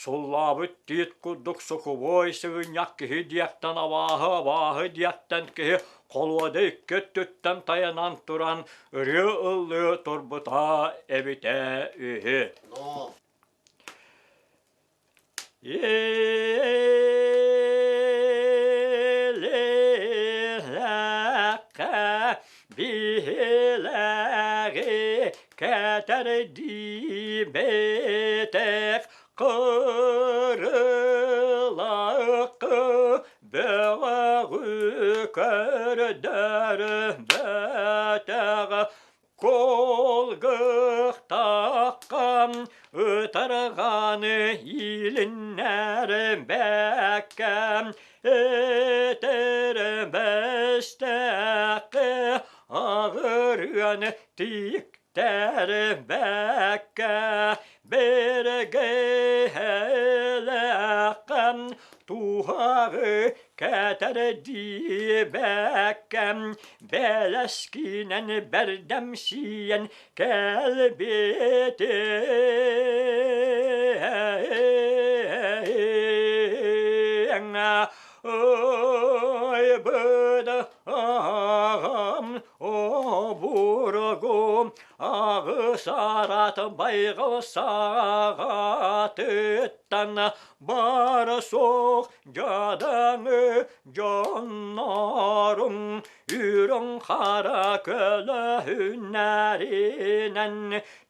Суллаабыт тиит курдук сухубуой сыгынньах киһи диэхтэн абааһы абааһы диэхтэн киһи холуода икки өттүттэн тайанан туран ырыа ыллыы турбута эбитэ үһү. Илэххэ биһилэҕи кэтэрдиибэтэх кырылакы бөҕөҕү көрдөрбөтөх Колгыхтаххам ытарҕаны иилиннэрбэккэм этэрбэстэххэ аҕырыан тииктэрбэккэ бэргэһэлэххэ туһаҕы кэтэрдиибэккэм бэлэскинэн бэрдэмсийэн кэлбитим Айбыдаҕам обургу аҕыс араат байҕал саҕатыттан бара суох дьадаҥы дьоннорум үрүҥ хара көлөһүннэринэн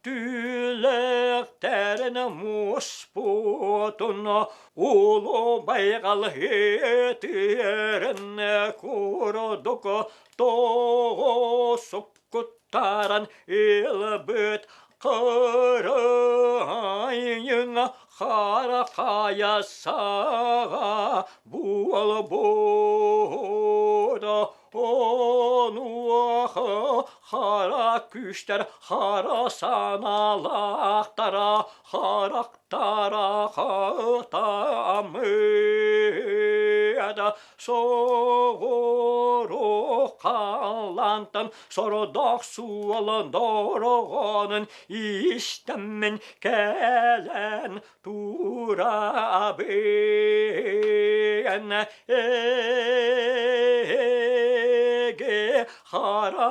түүлэхтэрин муспутун улуу байҕал ытыырын курдук тоҕусуккуттаран ылбыт кырайын хара хайа саҕа буолбута онуоха хара күүстэр хара санаалаахтара харахтара хатаммыта соҕуруу халлаантан сородох суолан дорҕоонун истэммин кэлэн турабын эһиги хара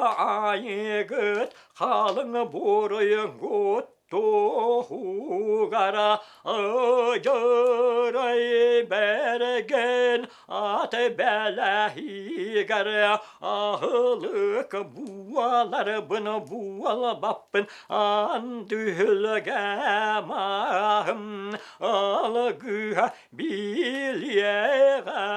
айыгыт халыҥ буруйгут туһугара ыдьырай бэргэн ат бэлэһигэр аһылык буоларбын буолбаппын андүһүлгэ маһым алгыһа билиэҕэ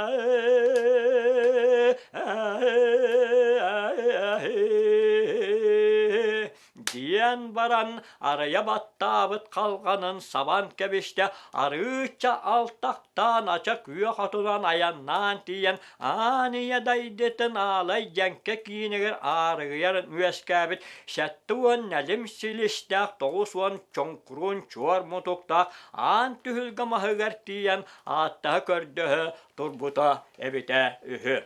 диэн. түһэн баран, арыйа баттаабыт халҕанын сабан кэбистэ, арыычча алтахтаан ача күөх отунан айаннаан тиийэн, аан ийэ дайдытын аалай дьэҥкэ киинигэр аарыгыйар үөскээбит 70 нэлим силистээх 90 чоҥкуруун чуор мутуктаах аан түһүлгэ маһыгар тиийэн ааттаһа көрдөһө турбута эбитэ үһү.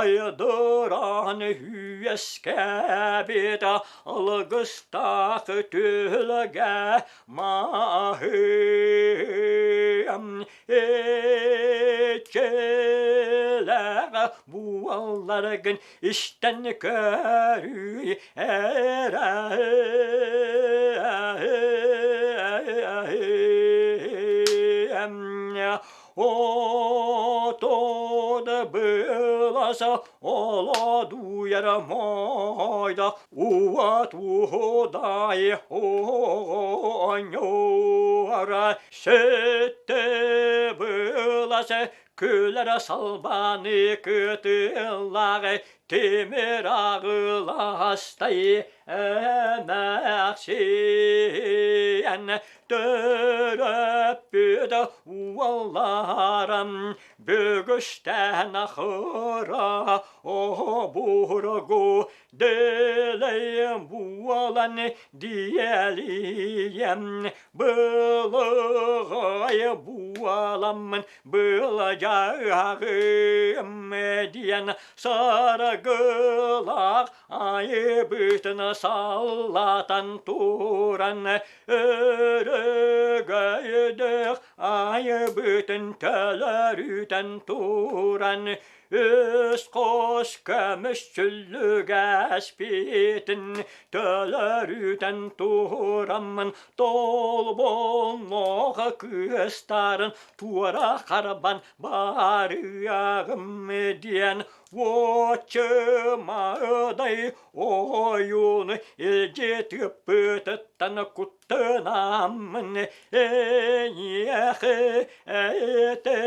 Айдыраан үөскээбит алгыстаах түһүлгэ маһыам Иччилээх буолларгын истэн көрүй эрэ. Отон быласа олодуйар мойда уа туһудай оонньуура Сөттө быласы күлэр салбаны кытыллаҕы тимир аҕыластай эмээхсиэн төрөппүт уолларым бүгүстэн ахыра обургу Дэлэйэн буолан диэлийэн былыҕай буоламмын былдьаһыым диэн саргылаах айыбытын саллатан туран өрөгөйдөөх айыбытын төлөрүтэн туран Үс хос көмүс сүллүгэспитин төлөрүтэн тураммын толбонноох кыыстарын туора харбан барыаҕым диэн уоччумадай ойууну илдьи тыыппытыттан куттанаммын эйиэхэ этэ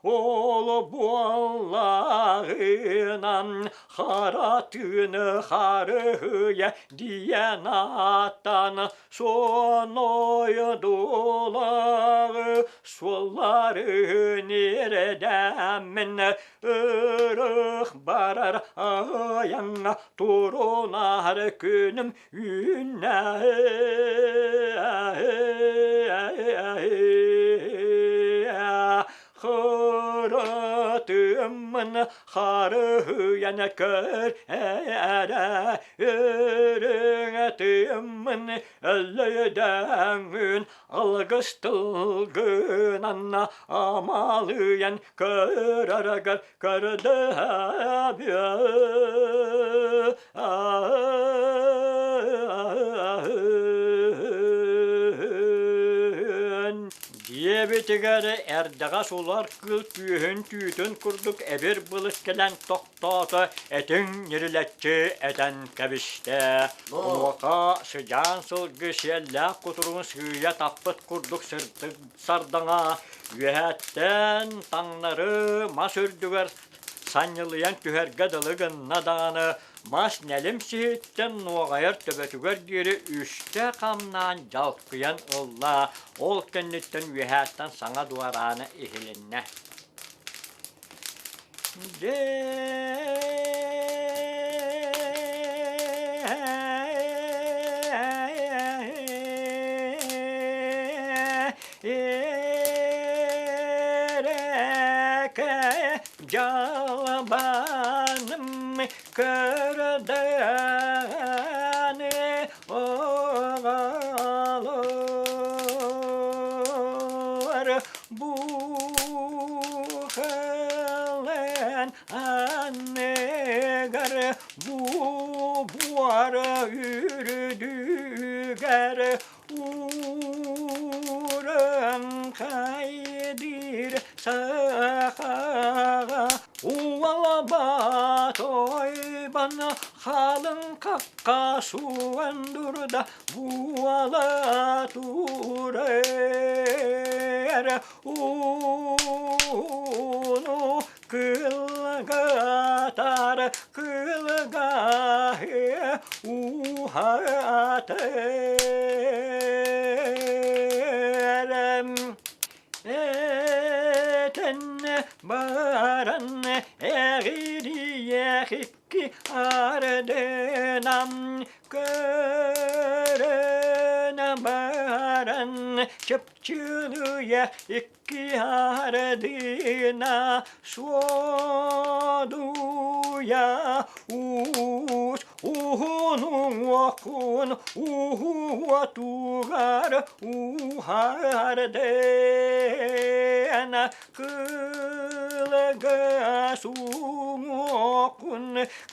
Ол буоллаҕынан хара тыыны харыһыйа диэн ааттаан сонойдулаҕы суолларын эрэдэммин ырых барар айаҥҥа Турунаһар күнүм үүннэ Хырытыммын харыһыйан көр эрэ Өрүҥэтиммин өллөйдөҥүн алгыс тылгынан амалыйан көрөргөр Көрдөһөбүө Диэбитигэр эрдэҕэс улар кыыл түөһүн түүтүн курдук эбир былыт кэлэн тохтоото, этиҥ ньирилэччи этэн кэбистэ. Онуоха сыдьаан сылгы сиэллээх кутуругун сыыйа таппыт курдук сырдык сардаҥа үөһэттэн таҥнары мас үрдүгэр санньылыйан түһэргэ дылы гынна даҕаны мас нэлим сиһиттэн нуоҕайар төбөтүгэр диэри үстэ хамнаан дьалкыйан ылла, ол кэнниттэн үөһээттэн саҥа дуораана иһилиннэ. Эрэкэ дьалбаным көрдөөн оҕолор Бухалан анныгар бу буора үрдүгэр ууран суон дурда буола турар ууну кылгатар кылгаһы уһатар Этэн баран эҕирийэх икки ардынан көрөн баран чыпчылыйа икки ардына суодуйа уус уһун уҥуоххун уһуотугар уһардена кылгас уҥуоххун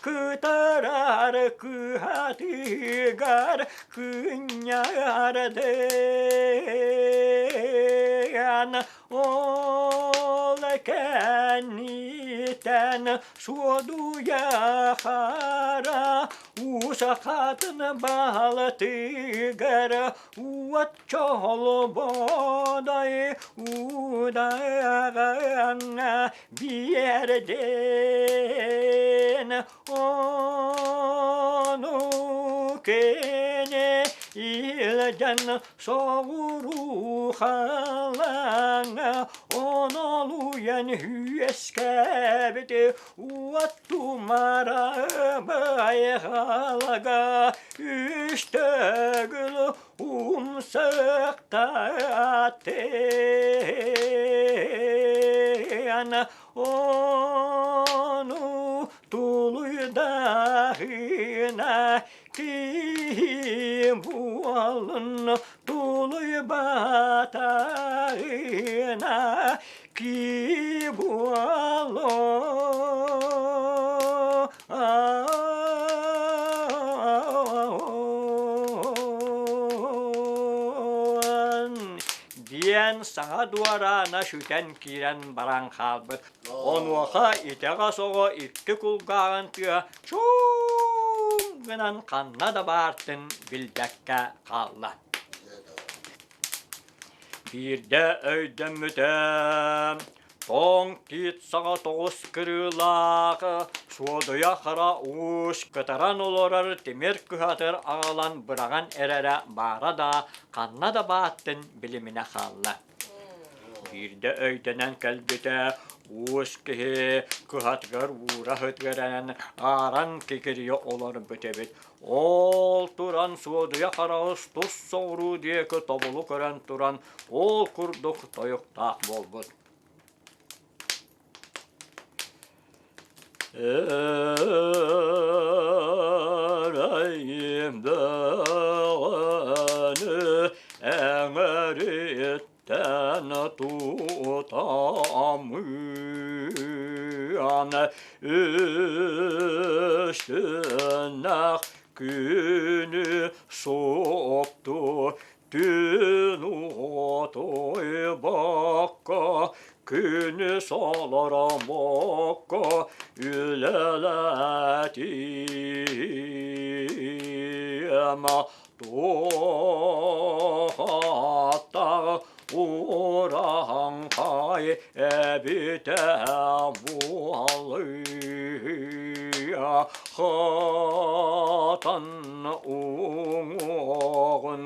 кытарар кыһатыгар кынньардыан ол кэнниттэн суодуйа хара уусахатын баалатыгар уот чолбоодой удаҕаҥҥа биэрдин ону кини илдьэн соҕуруу халаҥа онолуйан үөскээбит уот тумара байҕалга үс төгүл умсыктаатын ону тулуйдаһына киһи буолун тулуйбатаҕына ки буолуо диэн саҥа дуораана сүтэн киирэн баран хаалбыт. Онуоха итэҕэс оҕо икки кулгааҕын тыа чуум гынан ханна да баартын билбэккэ хаалла. Биирдэ өйдөммүтэ, тоҥ тиит саҕа тоҕус кырыылаах, суодуйа хара уус кытаран олорор тимир кыһатыр аҕалан быраҕан эрэрэ баара да, ханна да бааттын билиминэ хаалла. Биирдэ өйдөнөн кэлбитэ, уус киһи кыһатыгар уура сытыаран, ааран кикирийэ олорбут эбит. Ол туран Суодуйа хараҕыс тус соҕуруу диэки тобулу көрөн туран, ол курдук тойуктаах буолбут. Эрэйим бөҕөнү эҥэриттэн тутамыан үстүннэх күнү супту Түүн уотуйбакка, күнүс олороммокко үлэлэтиэм. Туох ааттаах урааҥхай эбитэ буолуо хатан уҥуоҕун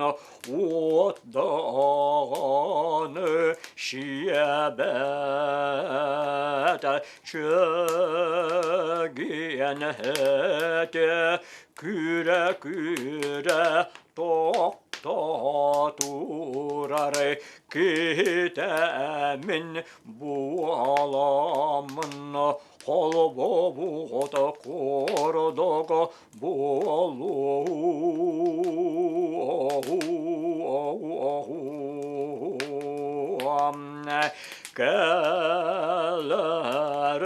уот даҕаны сиэбэт чэгиэн этэ күрэ-күрэ тохтоотурар киһитэ мин буоламмын холбобуота куордуга буолуом кэлэр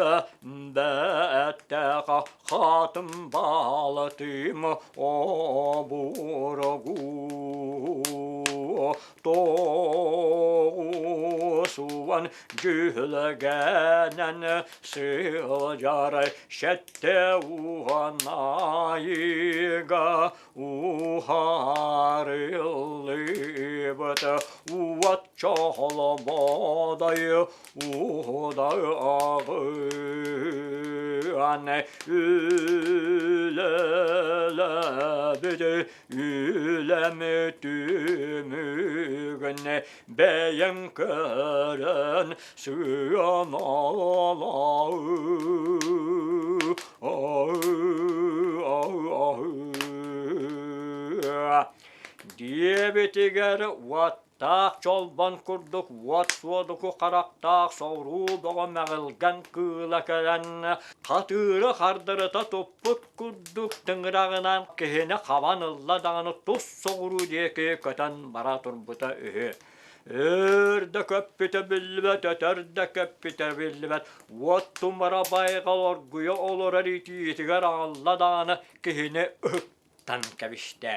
бэттэх хатым баалатым обургу тоҕус уон. Дьүһүлгэнэн сылдьар 70 айыыга уһаарыллыбыт уот чолбоодой удаҕын үлэлээбит үлэм түмүгүн бэйэҥ көрөн сыаналаа. Диэбитигэр уоттаах чолбон курдук уот суодуку харахтаах соҕуруу бөҕө мэҕилгэн кыыла кэлэн хатыыры хардарыта туппут курдук тыҥыраҕынан киһини хабан ылла даҕаны тус соҕуруу диэки көтөн бара турбута үһү. Өр да көппүтэ биллибэт, өтөр да көппүтэ биллибэт, уот тумара байҕал оргуйа олорор итиитигэр аҕалла даҕаны киһини ыһыктан кэбистэ.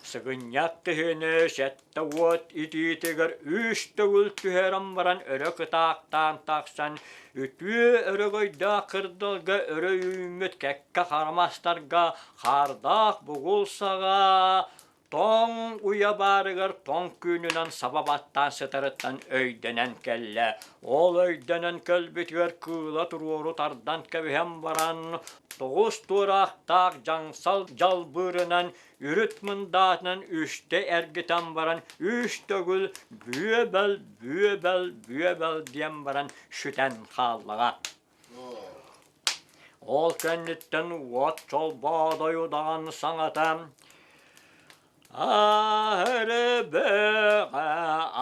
Сыгынньах киһини 70 итиитигэр үс төгүл түһэрэн баран өрө кытаахтаан тахсан, үтүө өрөгөйдөөх кырдалга өрө үүммүт кэккэ харамастарга хаардаах бугул саҕа тоҥ уйа баарыгар тоҥ күүнүнэн саба баттаан сытарыттан өйдөнөн кэллэ. Ол өйдөнөн кэлбитигэр кыыла туруору тардан кэбиһэн баран, тоҕус туораахтаах дьаҥсал дьалбыырынан үрүт мындаатынан үстэ эргитэн баран үс төгүл бүөбэл, бүөбэл, бүөбэл диэн баран сүтэн хааллаҕа. Ол кэнниттэн уот чолбоодой удаҕан саҥата Аһырбыга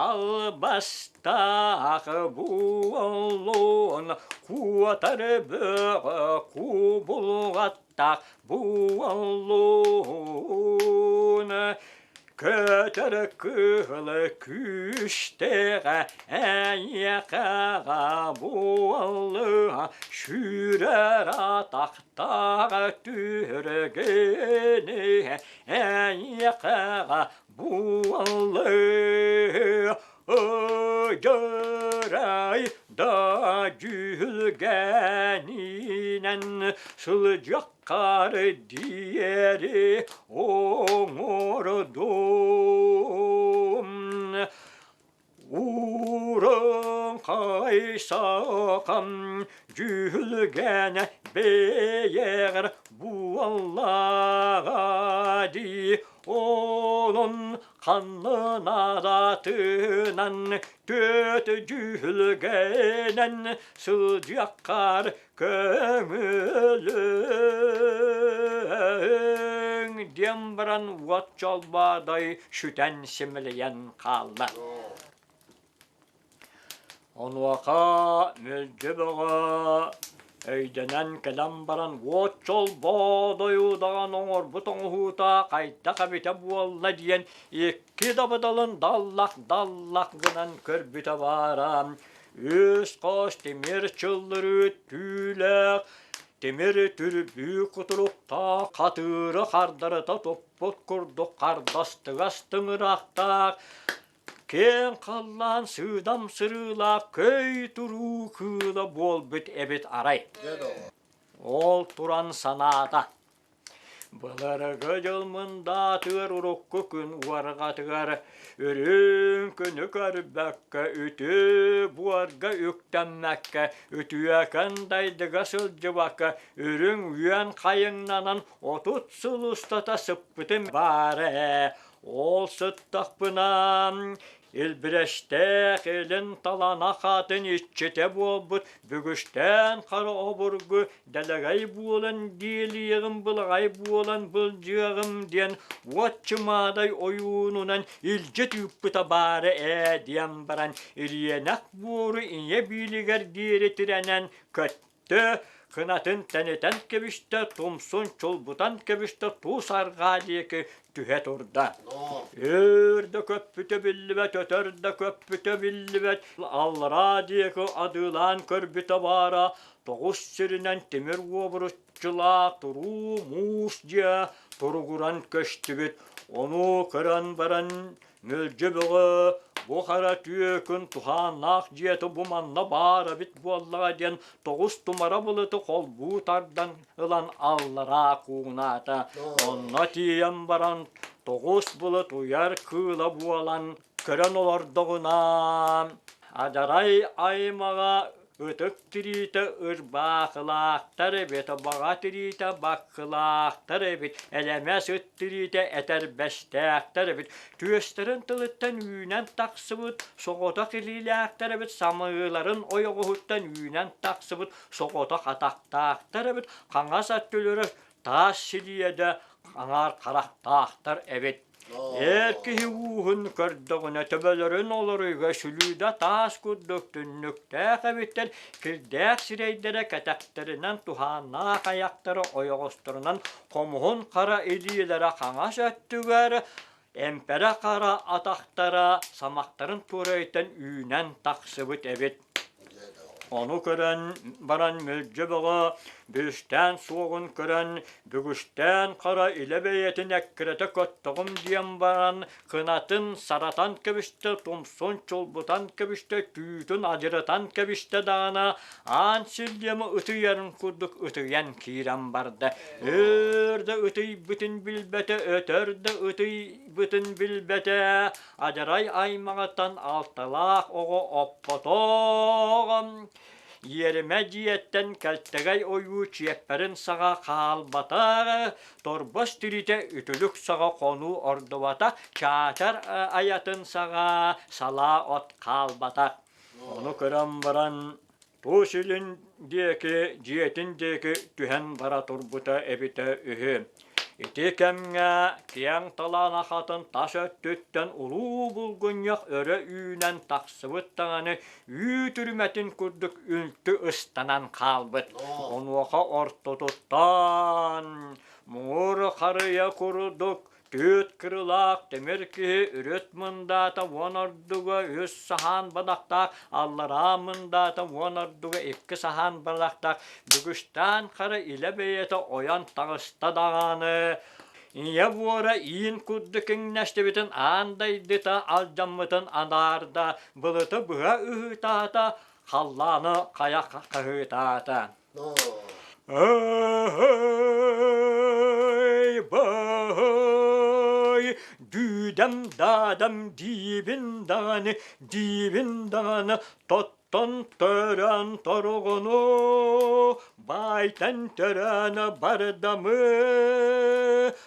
албастаах буоллун, куотар бөҕө кубулҕаттаах буоллун. Көтөр кыһыл күүстэҕэ эйиэхэҕэ буоллуһа сүүрэр атахтаах түһүргэни эйиэхэҕэ буоллуһа Дьарай да дьүһүлгэнинэн сылдьаххар диэри оҥордум. Уурун хайсакам дьүһүлгэнэ бэйэҕэр буоллаҕа дии онон ханна наадатынан түөт дьүһүлгэнэн сылдьыаххар Көҥүлүҥ диэн баран уот чолбоодой сүтэн симэлийэн хаалла. Онуоха Мүлдьү Бөҕө өйдөнөн кэлэн баран уот чолбоодой удаҕан оҥорбут оҥоһуута хайдах эбитэ буолла диэн икки дабыдалын даллах-даллах гынан көрбүтэ баара Үс хос тимир чыллырыы түүлээх, тимир түрбүү кутуруктаах, хатыыры хардарыта туппут курдук хардастыгас тыҥырахтаах, киэҥ халлаан сыыдам сырыылаах көй туруу кыыла буолбут эбит арай. Ол туран санаата Былыргы дьыл мындаатыгар урукку күн уорҕатыгар үрүҥ күнү көрбөккө, үтүө буорга үктэммэккэ, үтүөкэн дайдыга сылдьыбакка, үрүҥ үөн хайыҥнанан 30 сыл устата сыппытым баара ээ. Ол сыттахпына Илбирэстээх илин талана хаатын иччитэ буолбут бүгүстээн хара обургу дэлэгэй буолан диэлиэҕим былаҕай буолан былдьыаҕым диэн уот чымаадай ойуунунан илдьит ыыппыта баара ээ диэн баран ириэнэх буору ийэ биилигэр диэри тирэнэн көттө кынатын тэнитэн кэбистэ, тумсун чулбутан кэбистэ, туус арҕаа диэки түһэ турда. Өр да көппүтэ биллибэт, өтөр да көппүтэ биллибэт, аллараа диэки адыылаан көрбүтэ баара, тоҕус сиринэн тимир уобуруччулаах туруу муус дьиэ туругуран көстүбүт. Ону көрөн баран Мүлдьү Бөҕө. Бу хара түөкүн туһааннаах дьиэтэ бу манна баар эбит буоллаҕа диэн тоҕус тумара былыты холбуу тардан ылан аллараа куунаата. Онно тиийэн баран тоҕус былыт уйар кыыла буолан көрөн олордоҕуна адьарай аймаҕа Ытык тириитэ ырбаахылаахтар эбит, баҕа тириитэ баккылаахтар эбит, элэмэс ыт тириитэ этэрбэстээхтэр эбит, түөстэрин тылыттан үүнэн тахсыбыт соҕотох илиилээхтэр эбит, самыыларын ойоҕоһуттан үүнэн тахсыбыт соҕотох атахтаахтар эбит, хаҥас өттүлэрэ таас силиэдэ аҥаар харахтаахтар эбит. Эр киһи ууһун көрдөҕүнэ төбөлөрүн олоруйга сүлүүдэ таас курдук түннүктээх эбиттэр, кирдээх сирэйдэрэ кэтэхтэринэн туһааннаах айахтара ойоҕосторунан хомуһун хара илиилэрэ хаҥас өттүгэр, эмпэрэ хара атахтара самахтарын туорайыттан үүнэн тахсыбыт эбит. Ону көрөн баран Мүлдьү Бөҕө Бүрүстээн суоҕун көрөн, Бүгүстээн хара илэ бэйэтин эккирэтэ көттөҕүм диэн баран, кынатын саратан кэбистэ, тумсун чулбутан кэбистэ, түүтүн адьырытан кэбистэ даҕаны, аан силлиэмэ ытыйарын курдук ытыйан киирэн барда. Өр да ытыйбытын билбэтэ, өтөр да ытыйбытын билбэтэ, Адьарай аймаҕыттан алталаах оҕо оппотоҕом, иэримэ дьиэттэн кэлтэгэй ойуу чиэппэрин саҕа хаалбатах, торбос тириитэ үтүлүк саҕа хонуу ордубатах, чаачар айатын саҕа салаа от хаалбатах. Ону көрөн баран тус илин диэки дьиэтин диэки түһэн бара турбута эбитэ үһү. Ити кэмҥэ киэҥ талаан ахатын тас өттүттэн улуу булгунньах өрө үүнэн тахсыбыт даҕаны үүт үрүмэтин курдук үлтү ыстанан хаалбыт. Онуоха ортотуттан муҥур харыйа курдук Түөрт кырылаах тимир киһи үрүт мындаата уон ордуга үс саһаан бадахтаах, аллараа мындаата уон ордуга икки саһаан бадахтаах Бүгүстээн хара илэ бэйэтэ ойон таҕыста даҕаны, ийэ буора иин курдук иҥнэстибитин аан дайдыта алдьаммытын анаарда, былыты быһа ыһыытаата, халлааны хайа хаһыытаата. Ай, бай, дүүдэм-даадам диибин даҕаны, диибин даҕаны, тоттон төрөөн торҕону, баайтан төрөөн бардамы,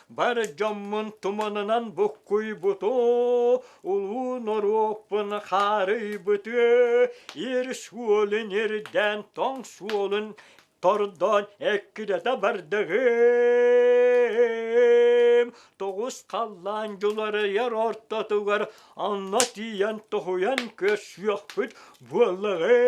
бар дьоммун туманынан буккуйбуту, улуу норуоппун хаарыйбыты, ир суолун ирдээн тоҥ суолун тордоон эккирэтэ бардыгым. Тоҕус халлаан дьуларыйар ортотугар онно тиийэн тоһуйан көрсүөхпүт буоллаҕы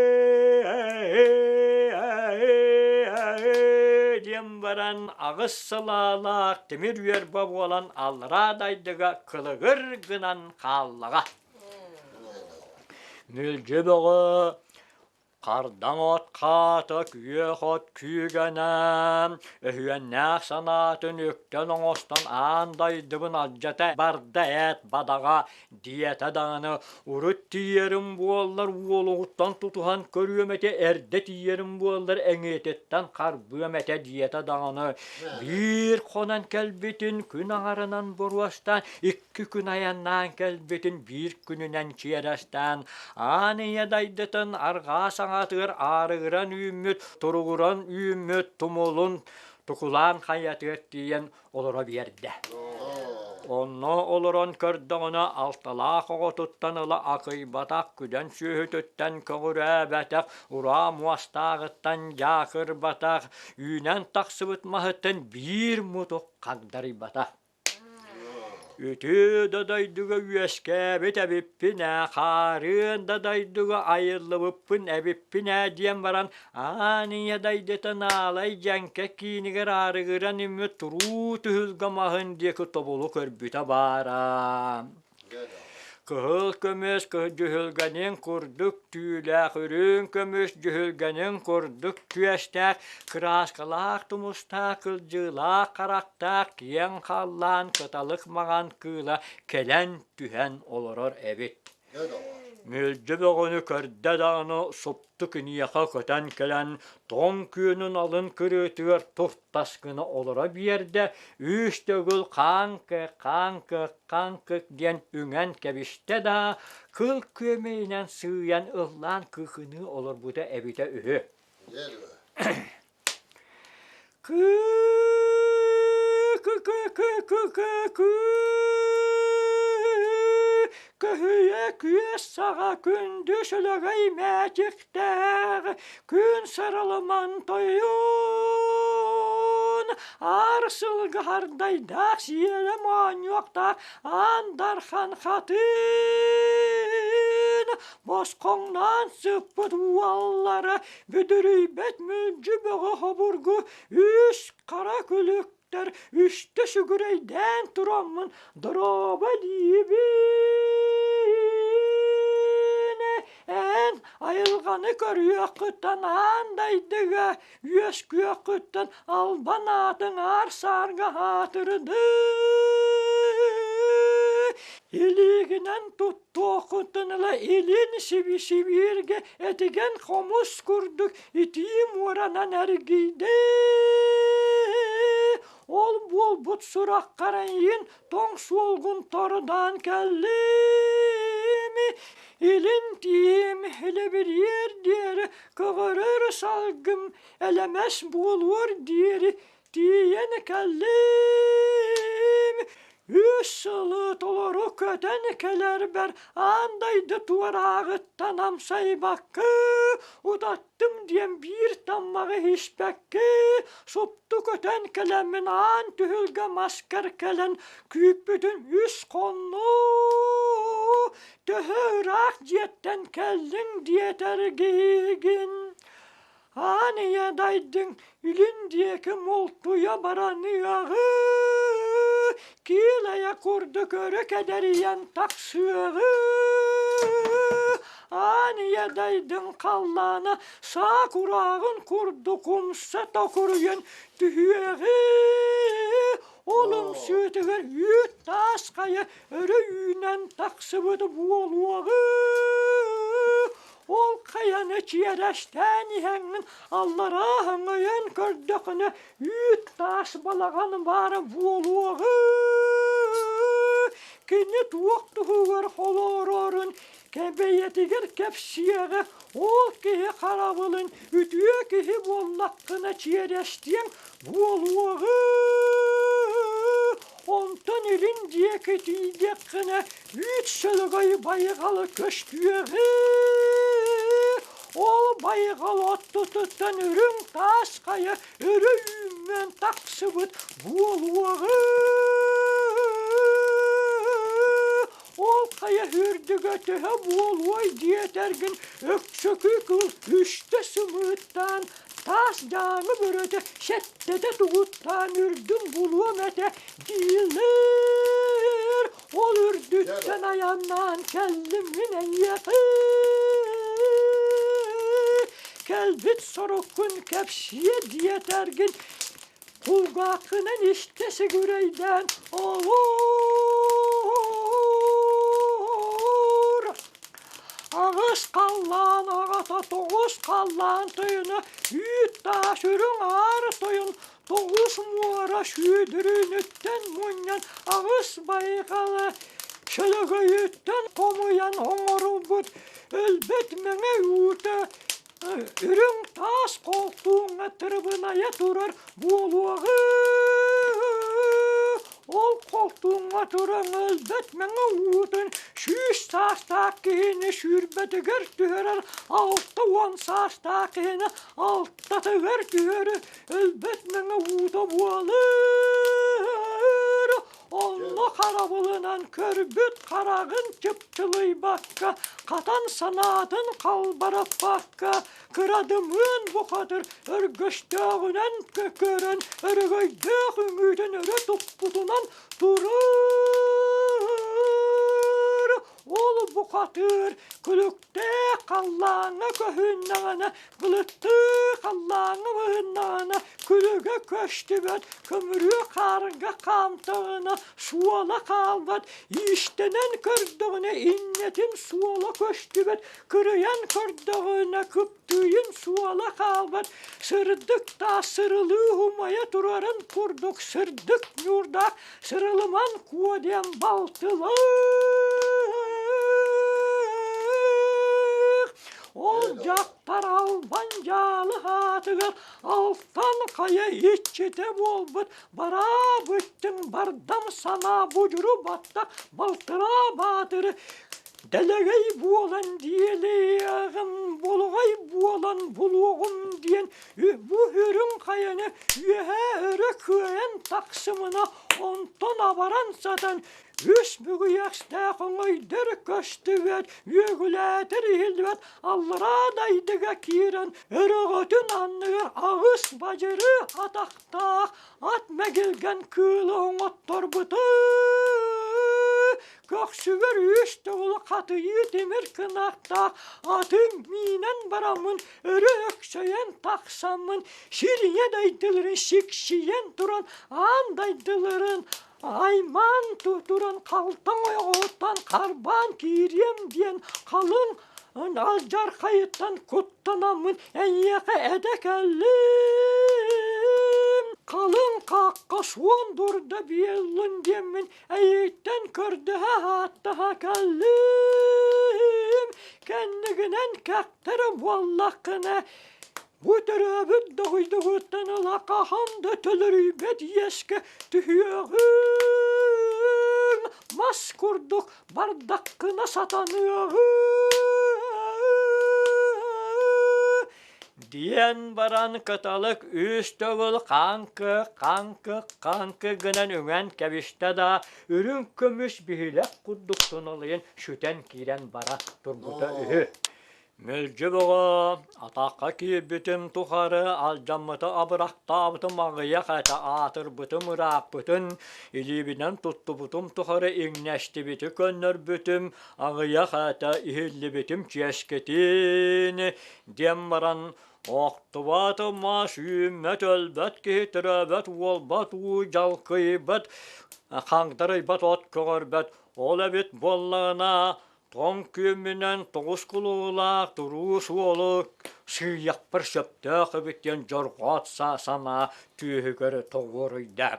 диэн баран аҕыс салаалаах тимир үөрбэ буолан аллараа дайдыга кылыгыр гынан хааллаҕа. Мүлдьү бөҕө Хардаҥ от хаата күөх от күүгэнэ, өһүөннээх санаатын үктэн оҥостон аан дайдыбын алдьата барда ээт бадаҕа диэтэ даҕаны урут тиийэрим буоллар уолугуттан тутуһан көрүөм этэ эрдэ тиийэрим буоллар эҥиэтиттэн харбыам этэ диэтэ даҕаны биир хонон кэлбитин күн аҥарынан боруостаан икки күн айаннаан кэлбитин биир күнүнэн чиэрэстээн аан ийэ дайдытын арҕаа саҥатыгар аарыгыран үүммүт туругуран үүммүт тумулун тукулаан хайатыгар тиийэн олоро биэрдэ. Онно олорон көрдөҕүнэ алталаах оҕотуттан ыла акыйбатах күдэн сүөһүтүттэн көҕүрээбэтэх, ураа муостааҕыттан дьаакырбатах, үүнэн тахсыбыт маһыттан биир мутук хагдарыйбатах. Үтүө да дойдуга үөскээбит эбиппин ээ, хаарыан да дойдуга айыллыбыппын эбиппин ээ диэн баран аан ийэ дайдытын аалай дьэҥкэ киинигэр аарыгыран үммүт туруу түһүлгэ маһын диэки тобулу көрбүтэ баара. Кыһыл көмүс дьүһүлгэнин курдук түүлээх, үрүҥ көмүс дьүһүлгэнин курдук түөстээх, кырааскалаах тумустаах, кылдьыылаах харахтаах киэҥ халлаан кыталык маҥан кыыла кэлэн түһэн олорор эбит. Мүлдьү бөҕөнү көрдө даҕаны супту киниэхэ көтөн кэлэн тоҥ күөнүн алын кырыытыгар туртас гына олоро биэрдэ, үс төгүл хааҥкы, хааҥкы, хааҥкык диэн үҥэн кэбистэ да, кыл күөмэйинэн сыыйан ыллаан кыыкыныы олорбута эбитэ үһү. Көһүйэ күөс саҕа күндү сүлэгэй мээчиктээх күн сыралыман тойон аар сылгы хардайдаах сиэлэ моонньуохтаах аан дархан хатын босхоҥноон сыппыт уоллара Бүдүрүйбэт мүлдьү бөҕө хобургу үс хара күлүктэр үстэ сүгүрэйдээн тураммын дорообо диибин. Эн айылҕаны көрүөххүттэн аан дайдыга үөскүөххүттэн албан аатыҥ аар-саарга аатырды. Илиигинэн тут Туоххуттан ыла илин сибииргэ этигэн хомус курдук итии муоранан эргийдэ. Ол буолбут сураххар эйигин тоҥ суолгун тордоон кэллим. Илин тиим илэбириэр диэри көҕөрөр салгым элэмэс буолуор диэри Тиийэн кэллим, үс сылы толору көтөн кэлэрбэр аан дойду туорааҕыттан амсайбакка, утаттым диэн биир таммаҕы испэккэ, супту көтөн кэлэммин аан түһүлгэ маскар кэлэн күүппүтүм үс хонно. Төһө ыраах дьиэттэн кэллиҥ диэтэргиигин Аан ийэ дайдыҥ илин диэки мултуйа бараныаҕы, киилэйэ курдук өрө кэдэрийэн тахсыаҕы. Аан ийэ дайдыҥ халлаана саа курааҕын курдук умса токуруйан түһүөҕи. Ол умсуутугар үүт таас хайа өрө үүнэн тахсыбыт буолуоҕу. Ол хайаны чиэрэстээн иһэҥҥин аллараа өҥөйөн көрдөххүнэ үүт таас балаҕан баара буолуоҕу. Кини туох туһугар холоорорун кэбэйэтигэр кэпсиэҕэ, ол киһи харабылын үтүө киһи буоллаххына чиэрэстиэҥ буолуоҕу. Онтон илин диэки тиийдэххинэ үүт сөлөгөй байҕалы көстүөҕү. Ол байҕал оттутуттан үрүҥ таас хайа өрө үүммэн тахсыбыт буолуоҕу. Ол хайа үрдүгэ төһө буолуой диэтэргин өксөкү кыл үстэ сымыыттаан таас дьааҥы бөрөтө сэттэтэ тугуттаан үрдүн булуом этэ дииллэр. Ол үрдүттэн айаннаан кэллим мин эйиэхэ. Кэлбит соруккун кэпсиэ диэтэргин кулгааххынан истэ сигүрэйдээн олоор. Аҕыс халлаан аҕата тоҕус халлаан тойоно үүт таас үрүҥ аар тойон тоҕус муора сүүдүрүүнүттэн мунньан аҕыс байҕалы сөлөгөйүттэн хомуйан оҥорбут өлбөт мэҥэ уута үрүҥ таас холтууҥҥа тырыбынайа турар буолуоҕу Ол холтууҥҥа туран өлбөт мэҥэ уутун 100 саастаах киһини сүүрбэтигэр түһэрэр, 60 саастаах киһини алтатыгар түһэрэр өлбөт мэҥэ уута буолар. Онно харабылынан көрбүт хараҕын чыпчылыйбакка, хатан санаатын халбарыппакка, кырадымыан бухатыр өргөстөөҕүнэн көрөн өрөгөйдөөх үҥүүтүн өрө туппутунан турар. Ол бу бухатыыр күлүктээх халлааҥҥа көһүннэҕинэ, былыттыы халлааҥҥа быһыннаҕына, күлүгэ көстүбэт, көмүрүө хаарга хаамтаҕына суола хаалбат, иистэнэн көрдөҕүнэ иннэтин суола көстүбэт, кырыйан көрдөҕүнэ кыптыыйын суола хаалбат, сырдык таас сырылыы умайа турарын курдук сырдык ньуурдаах Сырылыман куо диэн балтылаах, ол дьахтар албан дьаалы аатыгар алтан хайа иччитэ буолбут бараа бүттүҥ бардам санаа будьуру баттах балтараа баатыры дэлэгэй буолан диэлиэҕим, булуҕай буолан булуоҕум диэн бу үрүҥ хайаны үөһээ өрө кыайан тахсымына, онтон абаран сатан үс бүгүйэхтээх өҥөйдөр көстүбэт, үөгүлээтэр иһиллибэт аллараа дайдыга киирэн өрөҕөтүн анныгар аҕыс бадьыры атахтаах ат мэгилгэн кыылы оҥотторбута. Көхсүгэр үс төгүл хатыйыы тимир кынаттаах аты миинэн бараммын өрө өксөйөн тахсаммын сирийэ дайдыларын сиксийэн туран аан дайдыларын аймаан туран халтаҥ ойоҕоһуттан харбаан киириэм диэн халыҥ алдьархайыттан куттанаммын эйиэхэ этэ кэллим. Халыҥ хаахха суон дурда биэллин диэммин Эйииттэн көрдөһө ааттаһа кэллим, кэннигинэн кэхтэрэ буоллаххына, бу төрөөбүт дойдугуттан ыла хаһан да төлөрүйбэт иэскэ түһүөҕүҥ, мас курдук бардаххына сатаныаҕыҥ. Диэн баран кыталык үс төгүл хаҥкы, хаҥкы, хаҥкы гынан үҥэн кэбистэ да, үрүҥ көмүс биһилэх курдук туналыйан сүтэн киирэн бара турбута үһү. Мүлдьү бөҕө, атахха киирбитим тухары алдьаммыты абырахтаабытым аҕыйах этэ аатырбытым ырааппытын, илиибинэн туттубутум тухары иҥнэстибити көннөрбүтүм, аҕыйах этэ иһиллибитим чиэскитин диэн баран охтубат мас үүммэт өлбөт киһи төрөөбөт уолбат уу дьалкыйбат хаҥдарыйбат от көҕөрбөт ол эбит буоллаҕына тоҥ күөммүнэн тоҕус кулуулаах туруу суолу сыыйахпар сөптөөх эбит диэн дьорҕоот санаа түөһүгэр тоҕуоруйда.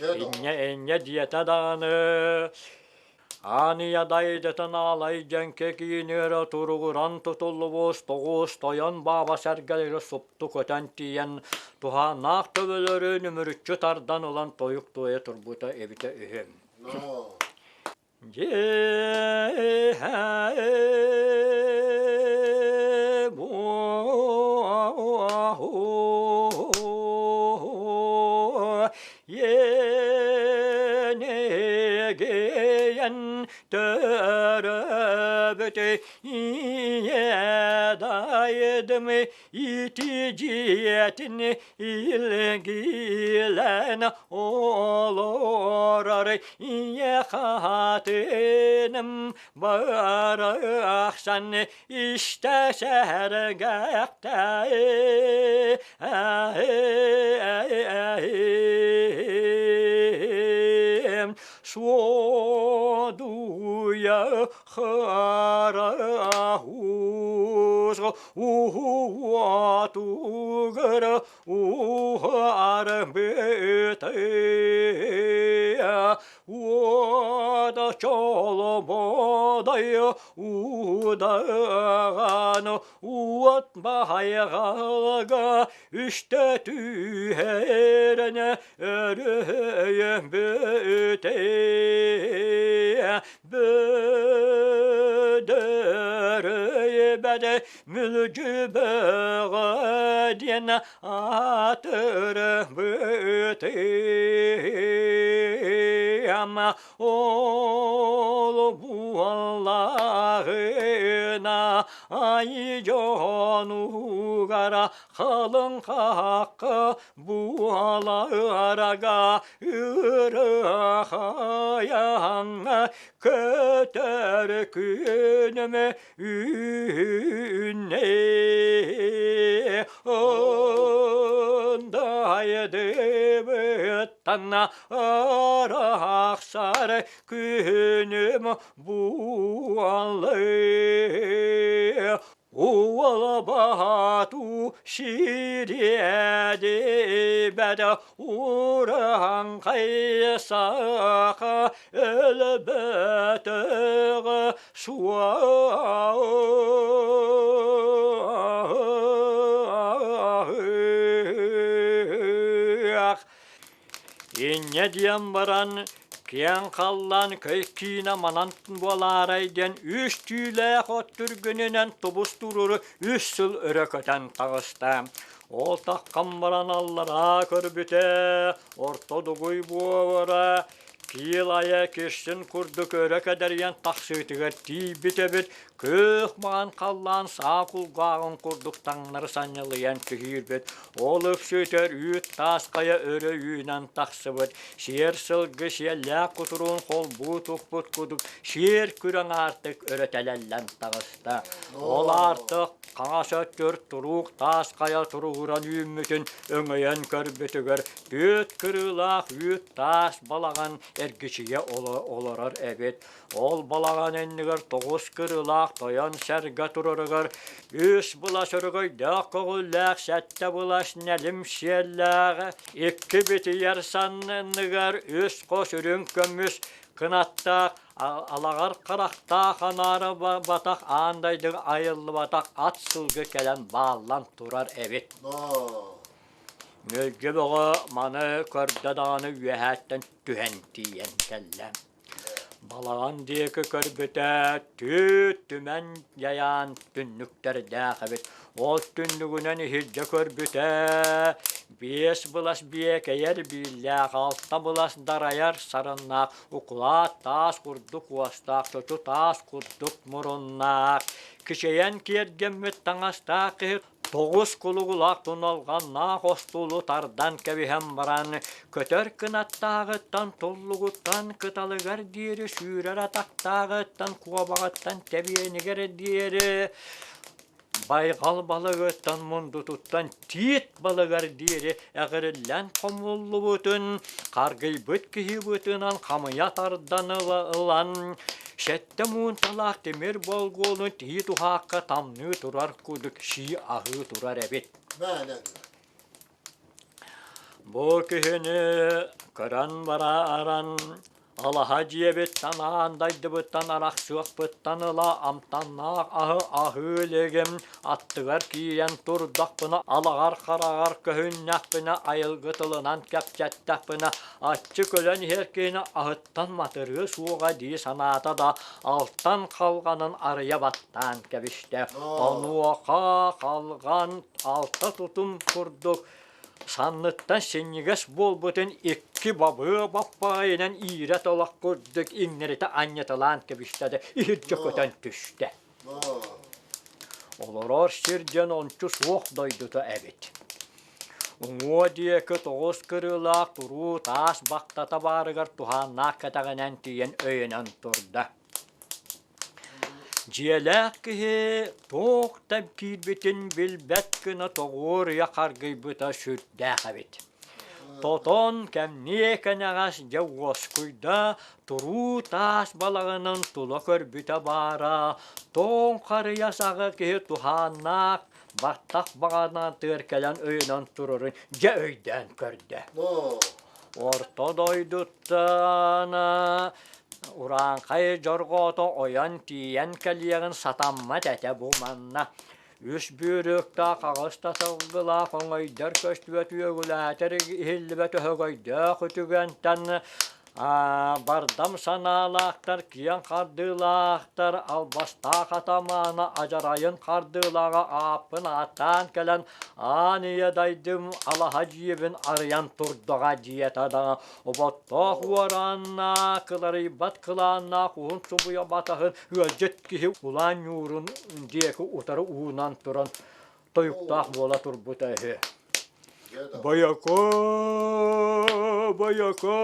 Инньэ инньэ диэтэ даҕаны Ааныйа дайдытын аалай дьэҥкэ киинигэр туругуран тутуллубут тоҕус тойон бааба сэргэлэри супту көтөн тиийэн туһааннаах төбөлөрүн үмүрүччү тардан ылан тойук туойа турбута эбитэ үһү. Енегейен төрөбүт ийэ дайдым ити дьиэтин илгиилэн олорор ийэ хатыным барахсан истэ сэргэхтэй Суодуйа харахус уотугар уһаарбыта уода чолбодай удаҕан уот баһайҕалга үстэ түһэрэн өрүһүйбүтэ Бөдөрөйбөдө мүлдьү бөҕө диэн аатырбытым ол буоллаҕына. Айыы дьонугара халыҥ хахха буоларага ырыахайаҥҥа көтөр күнүм үүннэ Ындайдыбыттан арахсар күнүм буоллы Уолбату сириэдибэт урааҥхай саха өлбөтөҕө суох. Инньэ диэн баран, киэҥ халлаан көй киинэ манан буолаарай диэн үс түүлээх от түргэнинэн тубус туруору үс сыл өрө көтөн таҕыста. Ол таххан баран аллараа көрбүтэ, орто дугуй буолара, Киил айа кирсин курдук өрө кэдэрийэн тахсыытыгар тиийбит эбит, күөх маҥан халлаан саа кулгааҕын курдук таҥнары санньылыйан түһүүрбүт, ол үксүтэр үүт таас хайа өрө үүнэн тахсыбыт, сиэр сылгы сиэллээх кутуруун холбуу туппут курдук сиэр күрэҥ аартык өрө тэлэллэн таҕыста. Ол аартык хаҥас өттүр туруук таас хайа туругуран үүммүтүн өҥөйөн көрбүтүгэр түөрт кырыылаах үүт таас балаҕан эргичийэ олорор эбит. Ол балаҕан иннигэр тоҕус кырыылаах тойон сэргэ турарыгар үс былас өрөгөйдөөх көҕүллээх сэттэ былас нэлим сиэллээх икки битийэр санныгар үс хос үрүҥ көмүс кынаттаах алаҕар харахтаах анаара батах аан дайдыга айыллыбатах ат сылгы кэлэн бааллан турар эбит. Мүлдьү бөҕө маны көрдө даҕаны үөһээттэн түһэн тиийэн кэллэ. Балаҕан диэки көрбүтэ түүт түмэн дьайаан түннүктэрдээх эбит. Ол түннүгүнэн иһирдьэ көрбүтэ биэс былас биэкэйэр бииллээх, алта былас дарайар сарыннаах, укулаат таас курдук уостаах, чочу таас курдук муруннаах, кичэйэн киэргэммит таҥастаах киһи Тоҕус кулугулаах туналҕаннаах остуолу тардан кэбиһэн баран, көтөр кынаттааҕыттан, туллугуттан кыталыгар диэри сүүрэр атахтааҕыттан, куобаҕыттан тэбиэнигэр диэри байҕал балыгыттан, мундутуттан тиит балыгар диэри эҕириллэн хомуллубутун, харгыйбыт киһи бытынан хамыйа тардан ылан, сэттэ муунталаах тимир болгуолун тиит уһаакка тамныы турар курдук сии аһыы турар эбит. Бу киһини көрөн баран алаһа дьиэбиттэн аан дайдыбыттан арахсыахпыттан ыла амтаннаах аһы аһыы илигим аттыгар киирэн турдахпына алаҕар хараҕар көһүннэхпинэ айылгы тылынан кэпсэттэхпинэ аччык өлөн иһэр киһини аһыттан матырыа суоҕа дии санаата да алтан халҕанын арыйа баттаан кэбистэ. Онуоха халҕан алта тутум курдук санныттан синньигэс буолбутун икки бабыа баппаҕайынан иирэ талах курдук иҥнэритэ анньыталаан кэбистэ да иһирдьэ көтөн түстэ. Олорор сир дьон ончу суох дойдута эбит. Уҥуо диэки тоҕус кырыылаах туруу таас бахтата баарыгар туһааннаах кэтэҕинэн тиийэн өйөнөн турда. Дьиэлээх киһи туох да киирбитин билбэт гына тоҕуоруйа харгыйбыта сүрдээх эбит. Тотон кэмниэ кэнэҕэс дьэ уоскуйда, туруу таас балаҕанын тула көрбүтэ баара, тоҥ харыйа саҕа киһи туһааннаах баттах баҕанатыгар кэлэн өйөнөн турарын дьэ өйдөөн көрдө. Орто дойдуттан урааҥхай дьорҕоото ойон тиийэн кэлиэҕин сатаммат этэ бу манна. Үс бүүрүктээх аҕыс да сылгылаах оҥойдор көстүбэт үөгүлээтэр иһиллибэт өһөгөйдөөх үтүгэнтэн. Бардам санаалаахтар, киэҥ хардыылаахтар, албастаах атамаана адьарайын хардыылааҕа ааппын ааттаан кэлэн, аан ийэ дайдым алаһа дьиэбин арыйан турдаҕа дьиэтэ да оботтоох уорааннаах, кыларыйбат кылааннаах уһун субуйа батаһын ыалдьыт киһи улаан ньуурун диэки утары уунан туран тойуктаах буола турбута үһү. Бойоко, бойоко,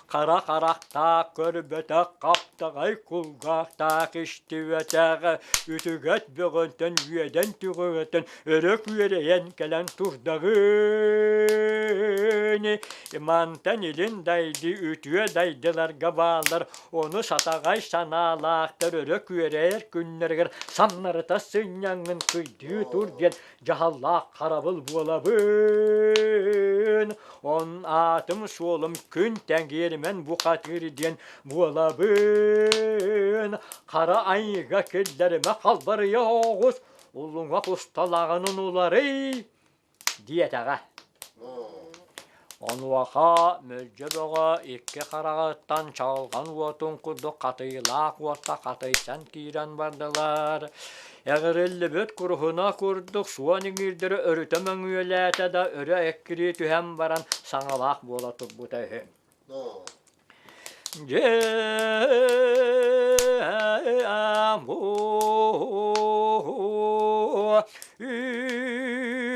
хара харахтаах көрбөтөх, хаптаҕай кулгаахтаах истибэтэх, үтүгэт бөҕөнтөн үөдэн түҕүгэтэн өрө күөрэйэн кэлэн турдаҕын. Мантан илин дайды үтүө дайдыларга бааллар, ону сатаҕай санаалаахтар өрө күөрэйэр күннэригэр самнарыта сынньаҥҥын кыйдыы тур диэн дьаһаллаах харабыл буолабын. Он аатым-суолум күн тэҥиэримэн бухатыыр диэн буолабын. Хара айыыга киллэримэ халбарыйа оҕус, улуҥа кусталаҕын унуларый диэтэҕэ. Онуоха Мөлдьө Бөҕө икки хараҕыттан чаҕылҕан уотун курдук хатыылаах уотта хатыйсан киирэн бардылар. Эҕириллибит куруһуна курдук суон иҥиирдэри өрүтэ мөҥүөлээтэ да өрө эккирии түһэн баран саҥалаах буола турбута үһү. Дьэ,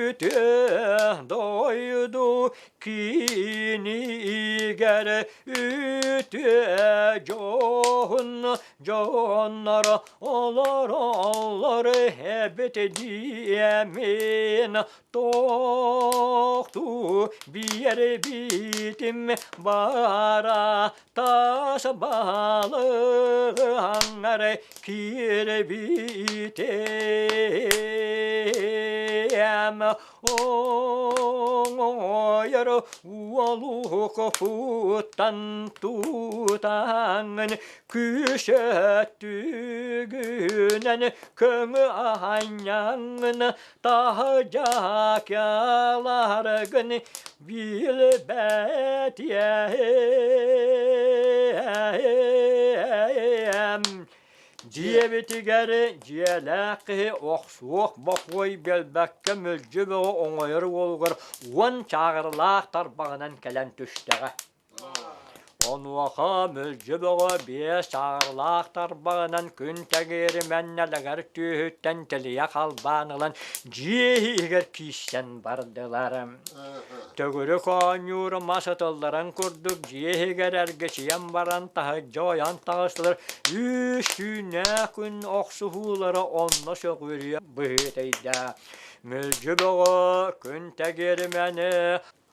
үтүө дойду кинигэр үтүө дьоһун дьоннор олороллор эбит диэмин тохтуу биэрбитим бара тас балыгаңар киирбитим оҥойор уолук футтан тутаҥын күүсөттүгүнэн көҥү аһанньаҥын таһдьаакаларгын билбэтиэм. Дьиэбитигэр дьиэлээх киһи охсуох бокуой биэрбэккэ мүлдьү бөҕө оҥойор уолугар уон чааҕырлаах тарбаҕынан кэлэн түстэҕэ. Онуоха Мүлдьү Бөҕө биэс чааҕырлаах тарбаҕынан күн тэҥиэри мэннэлэгэр түөһүттэн тэлийэ халбаан ылан дьиэ иһигэр киирсэн бардылар. Төгүрүк оонньуур мас ытылларын курдук дьиэ иһигэр эргичийэн баран таһырдьа ойон таҕыстылар. Үс түүннээх күн охсуһуулара онно сөҕүрүйэ быһыытыйда. Мүлдьү Бөҕө күн тэгиримэни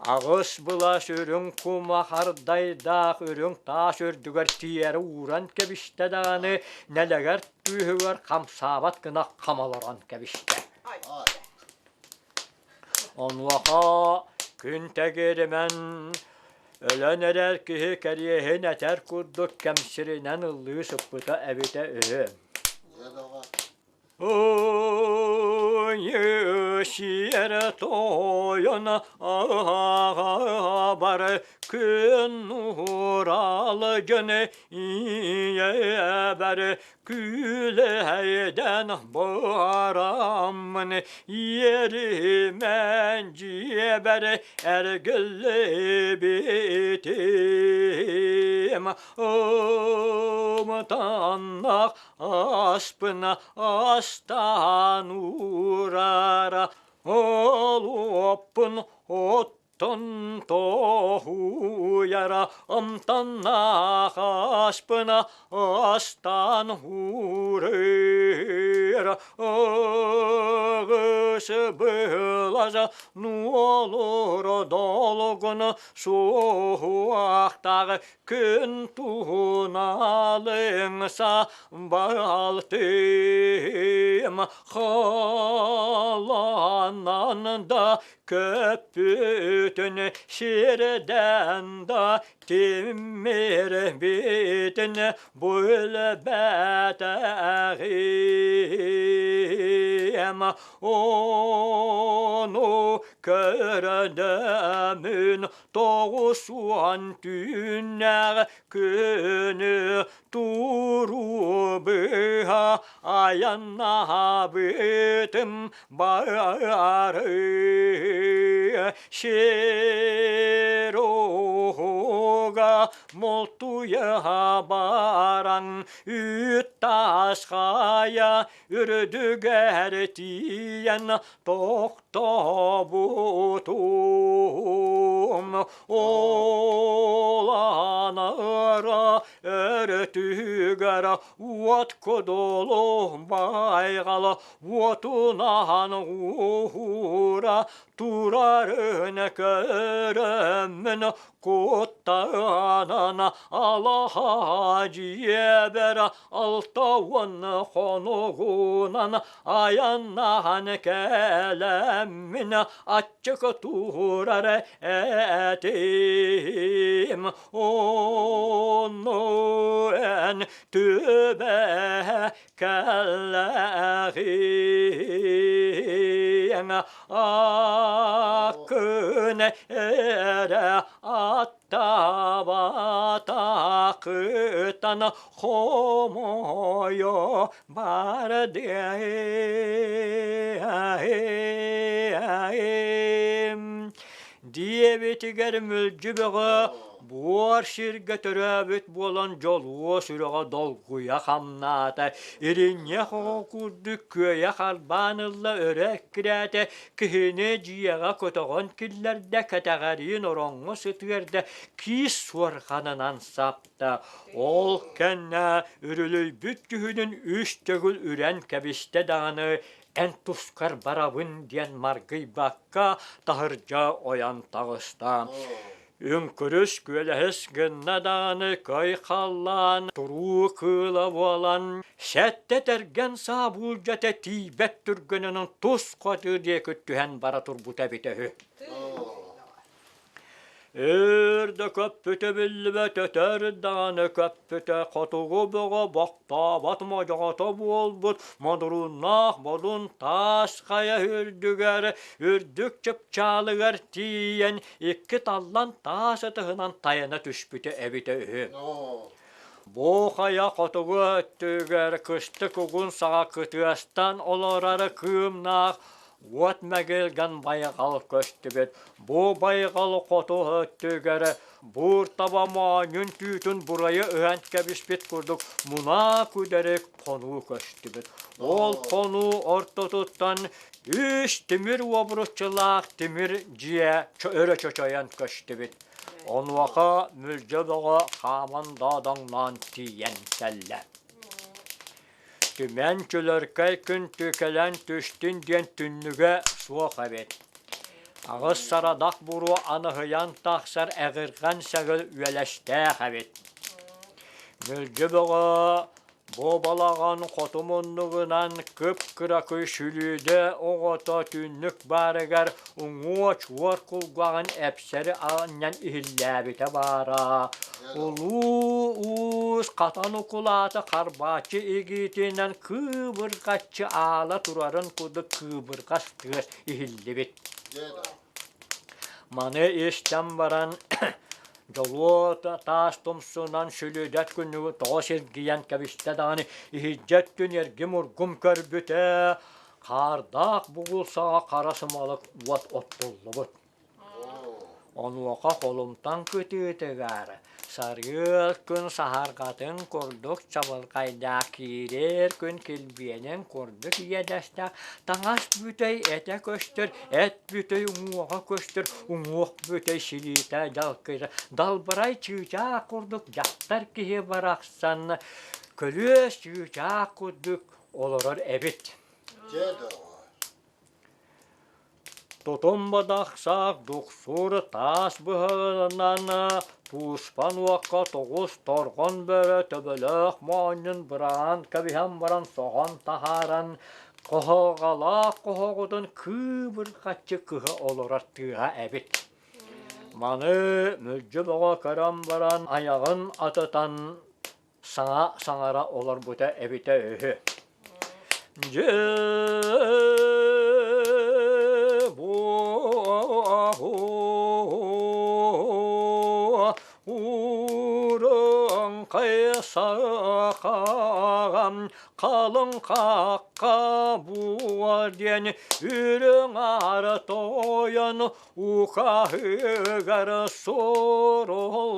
Аҕыс былас үрүҥ кумах ардайдаах үрүҥ таас үрдүгэр тиийээри ууран кэбистэ даҕаны, нэлэгэр түөһүгэр хамсаабат гына хам олорон кэбистэ. Онуоха күн тэгиримэн өлөн эрэр киһи кэриэһин этэр курдук кэмсиринэн ыллыы сыппыта эбитэ үһү. Сиэр тойон аҕабар күн уурал дьон ийэбэр күлэйдэн бараммын иэримэн дьиэбэр эргиллибитим ымтаннах Аспына астаан уурара, олуоппун оттон тоһуйара, амтаннаах аспына астаан уурара, ыгыс быһылаза нуолура долгуна суоһуахтаах күн туһуналыҥса балтым халанан да көппүтүн сирдэн да тимирбитин билбэтэҕим ону. Көрөнөмүн 90 түүннээх күнү туруу быһа айаннаабытым бары сир уһуга мултуйа баран үүт таас хайа үрдүгэр тиийэн тохтобутум ол аныра өрүтүгэр уот кудулу байҕал уотунаһан уура турарын көрөммүн куттанан алаһа дьиэбэр 60 хонугунан айаннаан кэлэммин аччык туурар этим ону эн түбэһэ кэллэҕиҥ аккын эрэ аттаабатаххытан хомойо бардыам. Диэбитигэр Мүлдьү Бөҕө буор сиргэ төрөөбүт буолан дьолуо сүрэҕэ долгуйа хамнаата, иринньэх оҕо курдук күөйэ харбаан ылла өрө эккирээтэ, киһини дьиэҕэ көтөҕөн киллэрдэ, кэтэҕэриин ороҥҥо сытыарда, киис суорҕанынан сапта. Ол кэннэ үрүлүйбүт күһүнүн үс төгүл үрэн кэбистэ даҕаны эн тускар барабын диэн маргыйбакка таһырдьа ойон таҕыста. Үҥкүрүс күөлэһис гынна даҕаны көй халлаан туруу кыыла буолан сэттэ тэргэн саа буулдьата тиийбэт түргэнинэн тус хоту диэки түһэн бара турбута эбитэ үһү. Өр да көппүтэ биллибэт, өтөр даҕаны көппүтэ, хотугу бөҕө бохтообот модьоҕото буолбут модурууннаах модун таас хайа үрдүгэр, үрдүк чыпчаалыгар тиийэн икки таллан таас ытыһынан тайана түспүтэ эбитэ үһү. Бу хайа хотугу өттүгэр кыстык угун саҕа кытыастан олорор кыымнаах уот мэгилгэн байҕал көстүбүт. Бу байҕал хоту өттүгэр буур таба моонньун түүтүн бурайы ыһан кэбиспит курдук мунаа күдэрик хонуу көстүбүт. Ол хонуу ортотуттан үс тимир уобуруччулаах тимир дьиэ өрө чочойон көстүбүт. Онуоха Мүлдьү Бөҕө хааман доодоҥноон тиийэн кэллэ. Түмэн чөлөркөй күн түкэлэн түстүн диэн түннүгэ суох эбит. Аҕыс сарадах буруо аныһыйан тахсар эҕирҕэн сэҕил үөлэстээх эбит. Мүлдьү Бөҕө бу балаҕан хоту муннугунан кып-кыракый сүлүүдэ оҕото түннүк баарыгар уҥуо-чуор кулгаҕын эпсэри анньан иһиллээбитэ баара. Улуу уус хатан укулаата харбааччы игиитинэн кыыбырҕаччы аала турарын курдук кыыбырҕас тыас иһиллибит. Маны истэн баран Дьолуо таас тумсунан сүлүдэт күнүгү тоҕо сиргийэн кэбистэ даҕаны иһирдьэ өттүн эргим-ургум көрбүтэ, хаардаах бугул саҕа хара сымалык уот оттуллубут. Онуоха холумтан кытыытыгар сарыал күн саһарҕатын курдук чабылхайдаах киирэр күн килбиэнин курдук иэдэстээх таҥас бүтэй этэ көстөр, эт бүтэй уҥуоҕа көстөр, уҥуох бүтэй силиитэ дьалкыйар, далбарай чыычаах курдук дьахтар киһи барахсан көлүөс чыычаах курдук олорор эбит. Тутум бадахсаах дуксуур таас быһыынан туспан уокка тоҕус торҕон бөрө төбөлөөх моонньун быраҕан кэбиһэн баран соһон таһааран хоһоҕолоох хоһоҕутун кыыбырҕаччы кыһа олорор тыаһа эбит. Маны Мүлдьү Бөҕө көрөн баран айаҕын атытан саҥа саҥара олорбута эбитэ үһү. Дьэ, бу Сахаҕам халыҥ хахха буор диэн үрүҥ аар тойон ухаһыгар суруллубут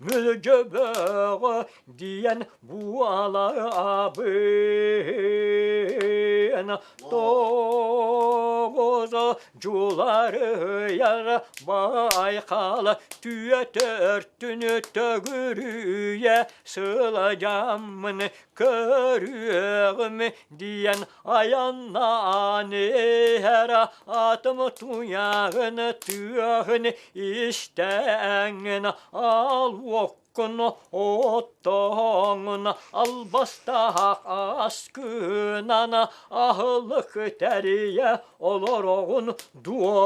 мүлдьүбөҕө диэн буолабын тоҕус дьуларыйар байхал түөтөртүн төгүрүйэ сылдьаммын көрүөҕүм диэн айаннаан иһэр атым туйаҕын тыаһын истэҥҥин алуоккун оттоҥун албастаах аскынан аһылык тэрийэ олороҕун дуо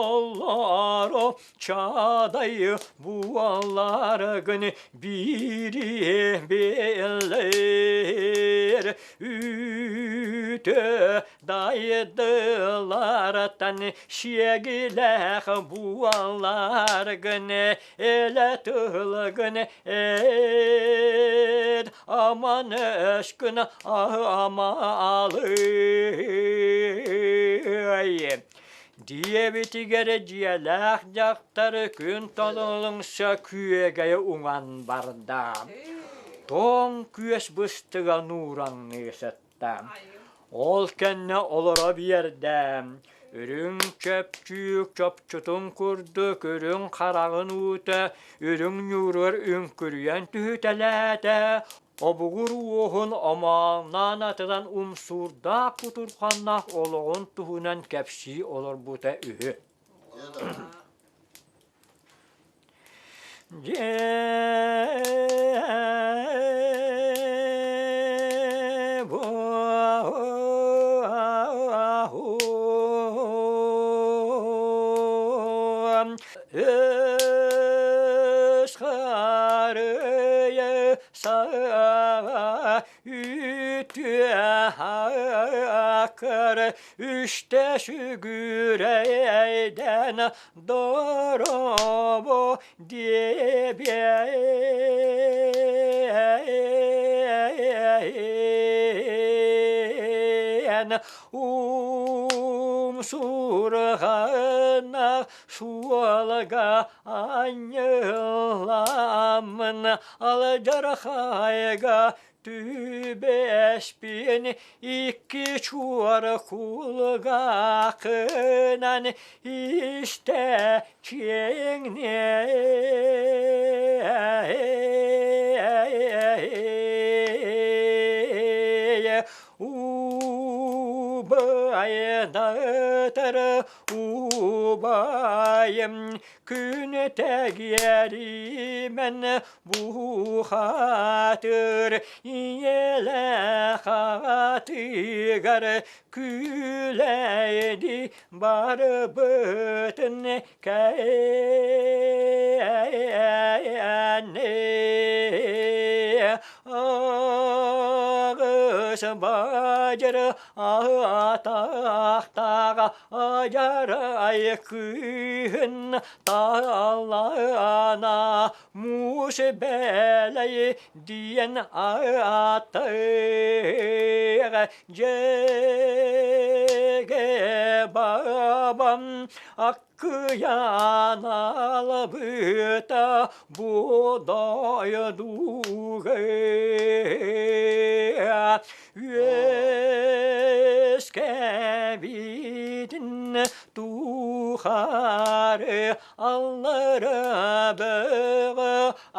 Алларо Чаадай буоларгын биири билэр үтө дайдылартан сиэгилээх буоларгын элэ тылгын эт аман өскүн амалый Диэбитигэр дьиэлээх дьахтар күн толулуҥса күөгэйэ уҥан барда. Тоҥ күөс быстыга нуураҥныы сытта. Ол кэннэ олоро биэрдэ. Үрүҥ чөпчүүк чопчутун курдук үрүҥ хараҕын уута үрүҥ ньууругар үҥкүрүйэн түһүтэлээтэ, Обугур уоһун омоонноон атынан умсуурдаах кутурҕаннаах олоҕун туһунан кэпсии олорбута үһү. Дьээ Өс харыйа саҕа үтүө акыр үстэ сүгүрэйдэн доробо диэбиэн умсурҕана суолга анньыламмын алдьархайга түбэспин икки чуор кулгаахынан истэ чиэҥниэ убайдатар убайым күн тэгиэримэн бухатыр ийэлээх аҕатыгар күлэйди барбытын кээнэ аҕыс бадьыр атахтаах Адьарай кыыһын таалана муус бэлэй диэн ааттыыр дьэгэ бабам аккыйан албыта бу дойдуга Үөскэбитин тухары аллара бөҕө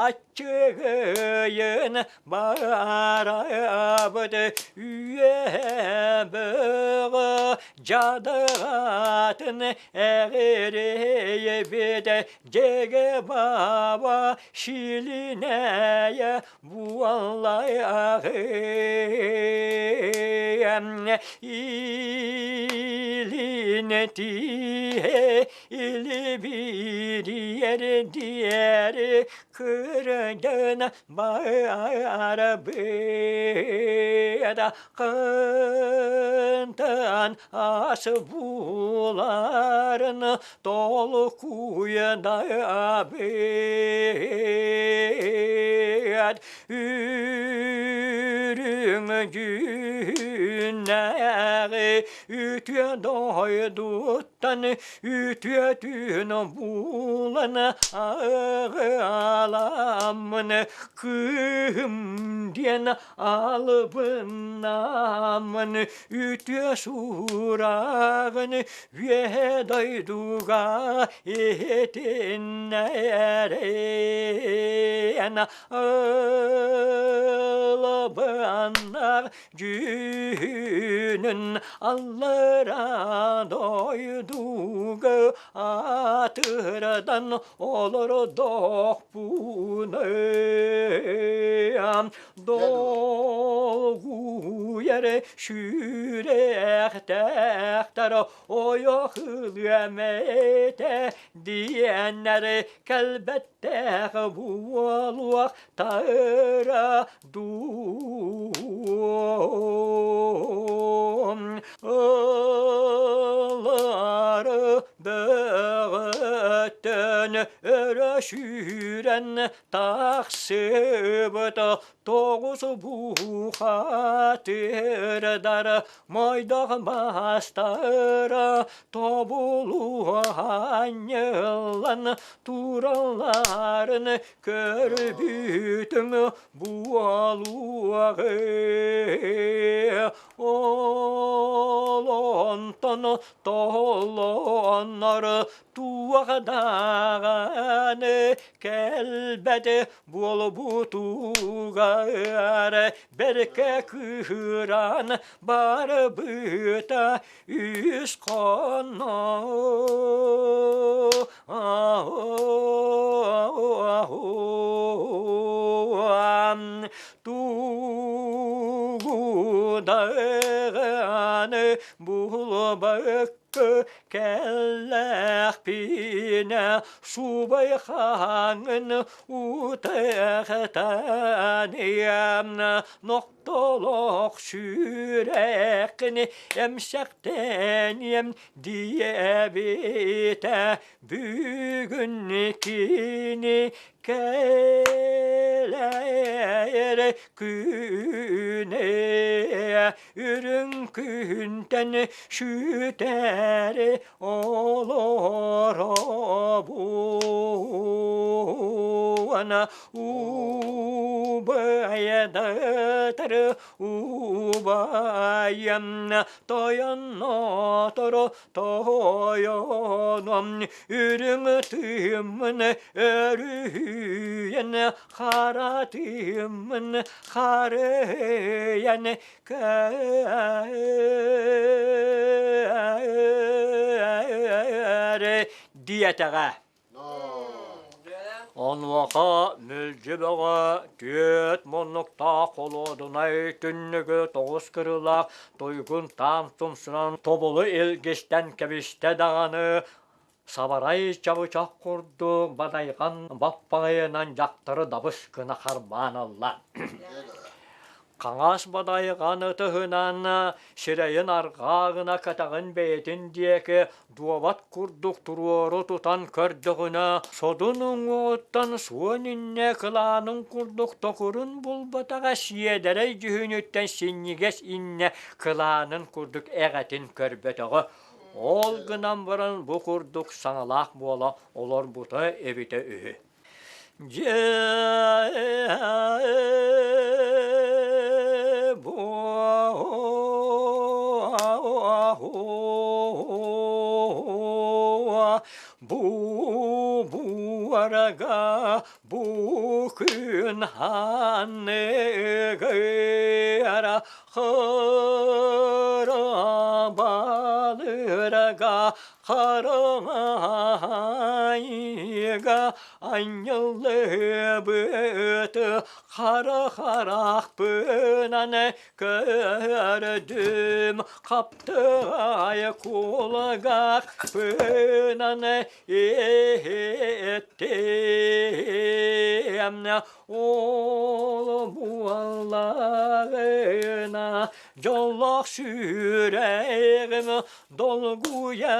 аччыгыйын барабыт үөһэ бөҕө дьадаҕатын эҕирэйбит дьэгэ баба шилинэйэ буоллаҕым илин тиһэ. Илибиирийэр диэри кырдьан барбыта кынтан ас буларын толкуйдаабыт үрүҥ дьүннээҕи үтүө дойдуттан үтүө түүн булан аҕаламмын кыыһым диэн албыннааммын үтүө сураҕын үөһэ дойдуга иһитиннэрэн ылбаннар дьүһүнүн аллара дойдуга атырдан олордохпунай долгуйар сүрэхтээхтэр ойох ылыам этэ диэннэр кэлбэттээх буолуохтара дуу ылары бөҕөттөн өрө сүүрэн тахсыбыт тоҕус бухатырдар мойдох маастара тобулуһанньыллан туралларын көрбүтүҥ буолуоҕы ол онтон толоннор туох даҕаны кэлбэт буолбутугар бэркэ кыыран барбыта үс хонно Тугу даҕаны булбакка кэллэхпинэ субай хаҥын утахтаныам нохтолох сүрэххин эмсэхтэниэм диэбитэ бүгүн кини кэлэр күнэ үрүҥ күнтэн сүтэр олоробун убайдатар убайым тойоннотору тойоном үрүҥ тыыммын өрүһүйэн хара тыыммын харыйан көр диэтэҕэ. Онуоха Мүлдьү Бөҕө түөрт муннуктаах холуодунай түннүгү тоҕус кырыылаах туйгун таам тумсунан тобулу илгистэн кэбистэ даҕаны сабарай чабычах курдук бадайҕан баппаҕайынан дьахтары дабыс гына харбаан ылла. Хаҥас бадайҕан ытыһынан сирэйин арҕаа гына кэтэҕин бэйэтин диэки дуобат курдук туруору тутан көрдөҕүнэ, содун уҥуоҕуттан суон иннэ кылаанын курдук токурун булбатаҕа сиэдэрэй дьүһүнүттэн синньигэс иннэ кылаанын курдук эҕэтин көрбөтөҕө. Ол гынан баран бу курдук саҥалаах буола олорбута эбитэ үһү. Дьэ бу буарага бу күн ханныгыра хара балырга харамайга. Анныга анньыллыбыт хара харахпынан көрдүм, хаптаҕай кулгаахпынан иһиттим. Ол буоллаҕына дьоллоох сүрэҕим долгуйа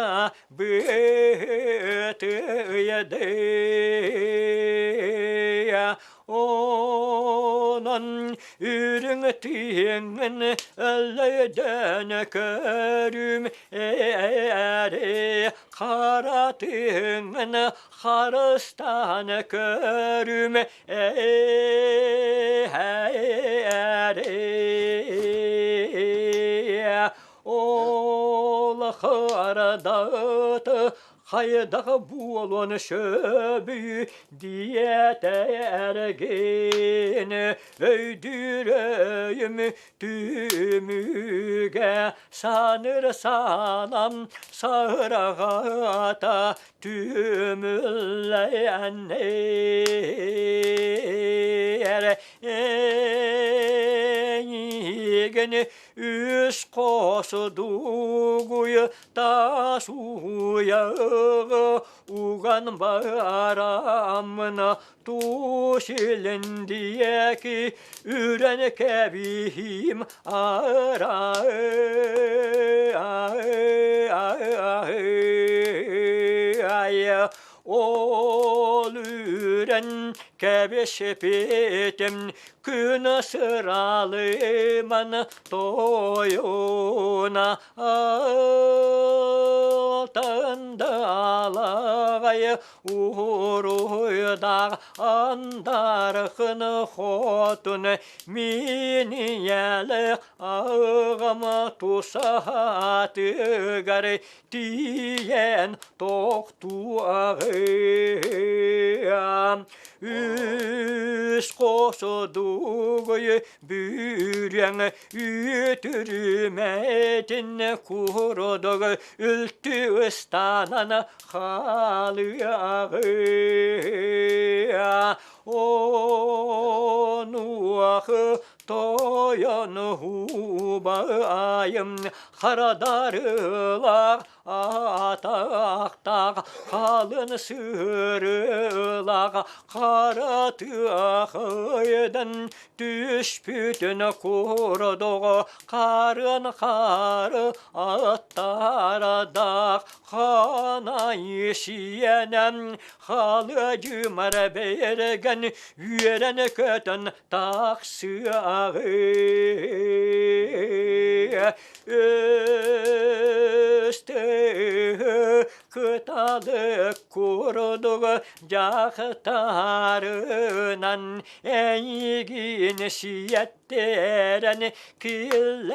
быһыытыйдыы. Онон үрүҥ тыыҥҥын өллөйдөөн көрүүм ээри, хара тыыҥҥын харыстаан көрүүм ээри. Ол харадата хайдах буолуон сөбүй диэтэ эргин өйдүүр өйүм түмүгэ саныр санам саһыраҕата түмүллэннэр эйигин үс хос дугуй таас уйаҕы уган бараммын тус илин диэки үрэн кэбиһиим Ол үрэн кэбиспитим күн сыралыман тойуна алтандаалаҕай уруйдаах андархын хотун минийэлэх аҕам тусаһатыгар тиийэн тохтуаҕыам үс хос дугуй бүрүөҥ үтүрүмэтин курдук үлтү ыстанан хаалыаҕыа онуох тойон убайым харадарылаах атахтаах халын сыырылаах хара тыахыйдан түспүтүн курдуга харын хары аттардаах ханай сиэнэн халыдьымар бэргэн үөрэн көтөн тахсыаҕы өстөһө кыталык курдук дьахтарынан эйигин сиэттэрэн киллэриэҕи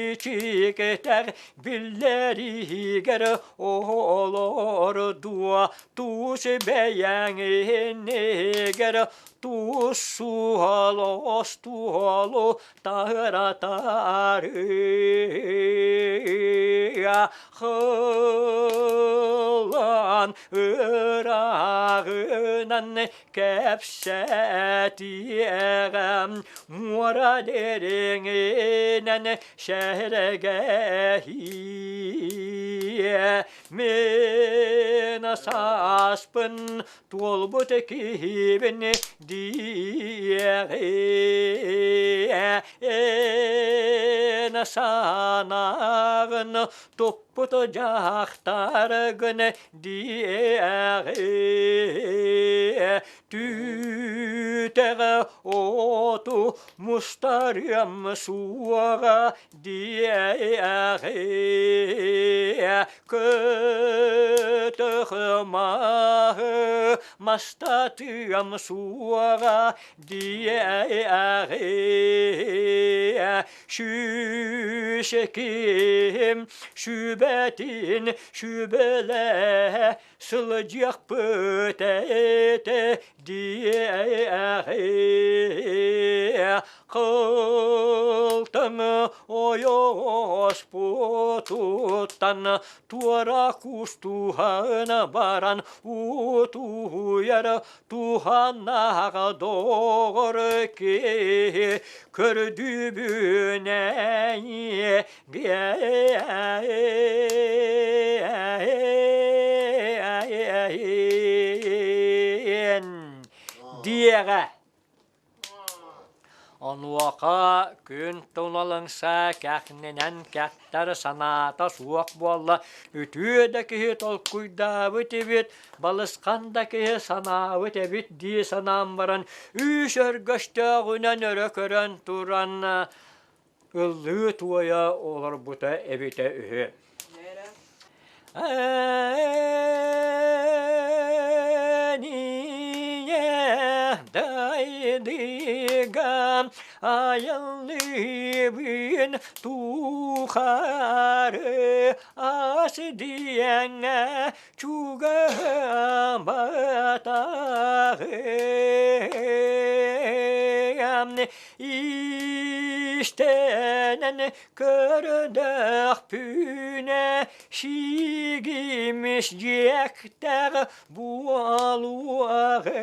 бичиктэр биллэригэр олордуо туус бэйэҥ иннигэр туус суолу остуолу таһыратарыа хылан ырааҕынан кэпсэтиэҕэм муора дириҥинэн сэрэгэһиэ мин сааспын туолбут киһибин диэҕи эн санааҕын туппут дьахтаргын диэҕи түүтэҕэ оту мустарыам суоҕа диэҕи көтөх маһы. мастатыам суоҕа диэҕи Шүүшеким сүбэтин сүбэлэ сылдьыахпыт этэ диэҕи Кылтаҥ ойоҕоспутуттан туора кустуһан баран утуйар туһанаах доҕор киһи көрдүүбүнэ диэҕэ Онуоха күн туналыҥса кэхнинэн кэхтэр санаата суох буолла, үтүө да киһи толкуйдаабыт эбит, балысхан да киһи санаабыт эбит дии санаан баран, үс өргөстөөҕүнэн өрө көрөн туран ыллыы-туойа олорбута эбитэ үһү. Дайдыга айыллыбын тухары ас диэҥҥэ чугаһаабатаҕым истэнэн Көрдөхпүнэ сиигимис дьиэктээх буолуоҕа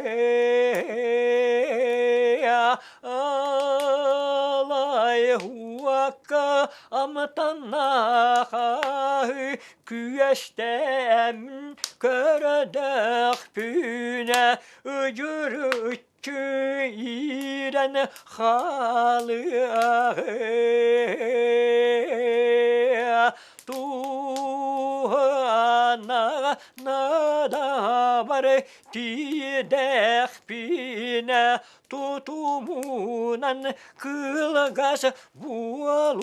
Алай уокка амтаннаахаһы күөстэм көрдөхпүнэ ыдьырыччы Киирэн хаалыаҕы туһана надабар тиийдэхпинэ тутумунан кылгас буолуоҕум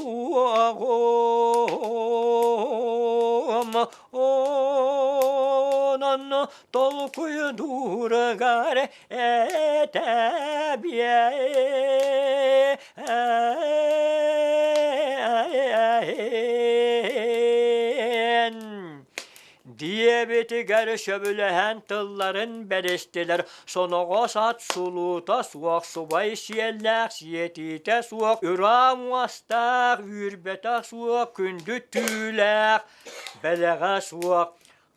онон толкуйдуургар Этэбиэн диэбитигэр сөбүлэһэн тылларын бэристилэр соноҕос ат сулуута суох субай сиэллээх сиэтиитэ суох ураа муостаах үүрбэтэ суох күндү түүлээх бэлэҕэ суох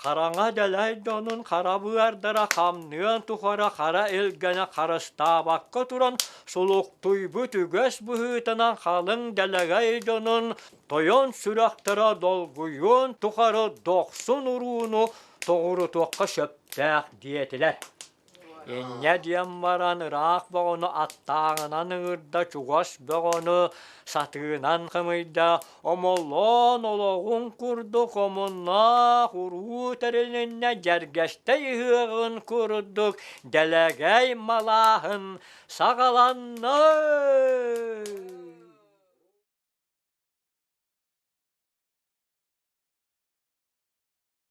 Хараҥа дэлэй дьонун хара быардара хамныан тухары хара илгэни харыстаабакка туран сулуктуйбут үгэс быһыытынан халыҥ дэлэгэй дьонун тойон сүрэхтэрэ долгуйуон тухары дохсун урууну тоҕурутуохха сөптөөх диэтилэр. Инньэ диэн баран ыраах бөҕөнү аттааҕынан ыҥырда, чугас бөҕөнү сатыынан хымыйда, омоллоон олоҕун курдук омуннаах уруу тэрилиннэ дьэргэстэй ыһыаҕын курдук дэлэгэй малааһын саҕаланна.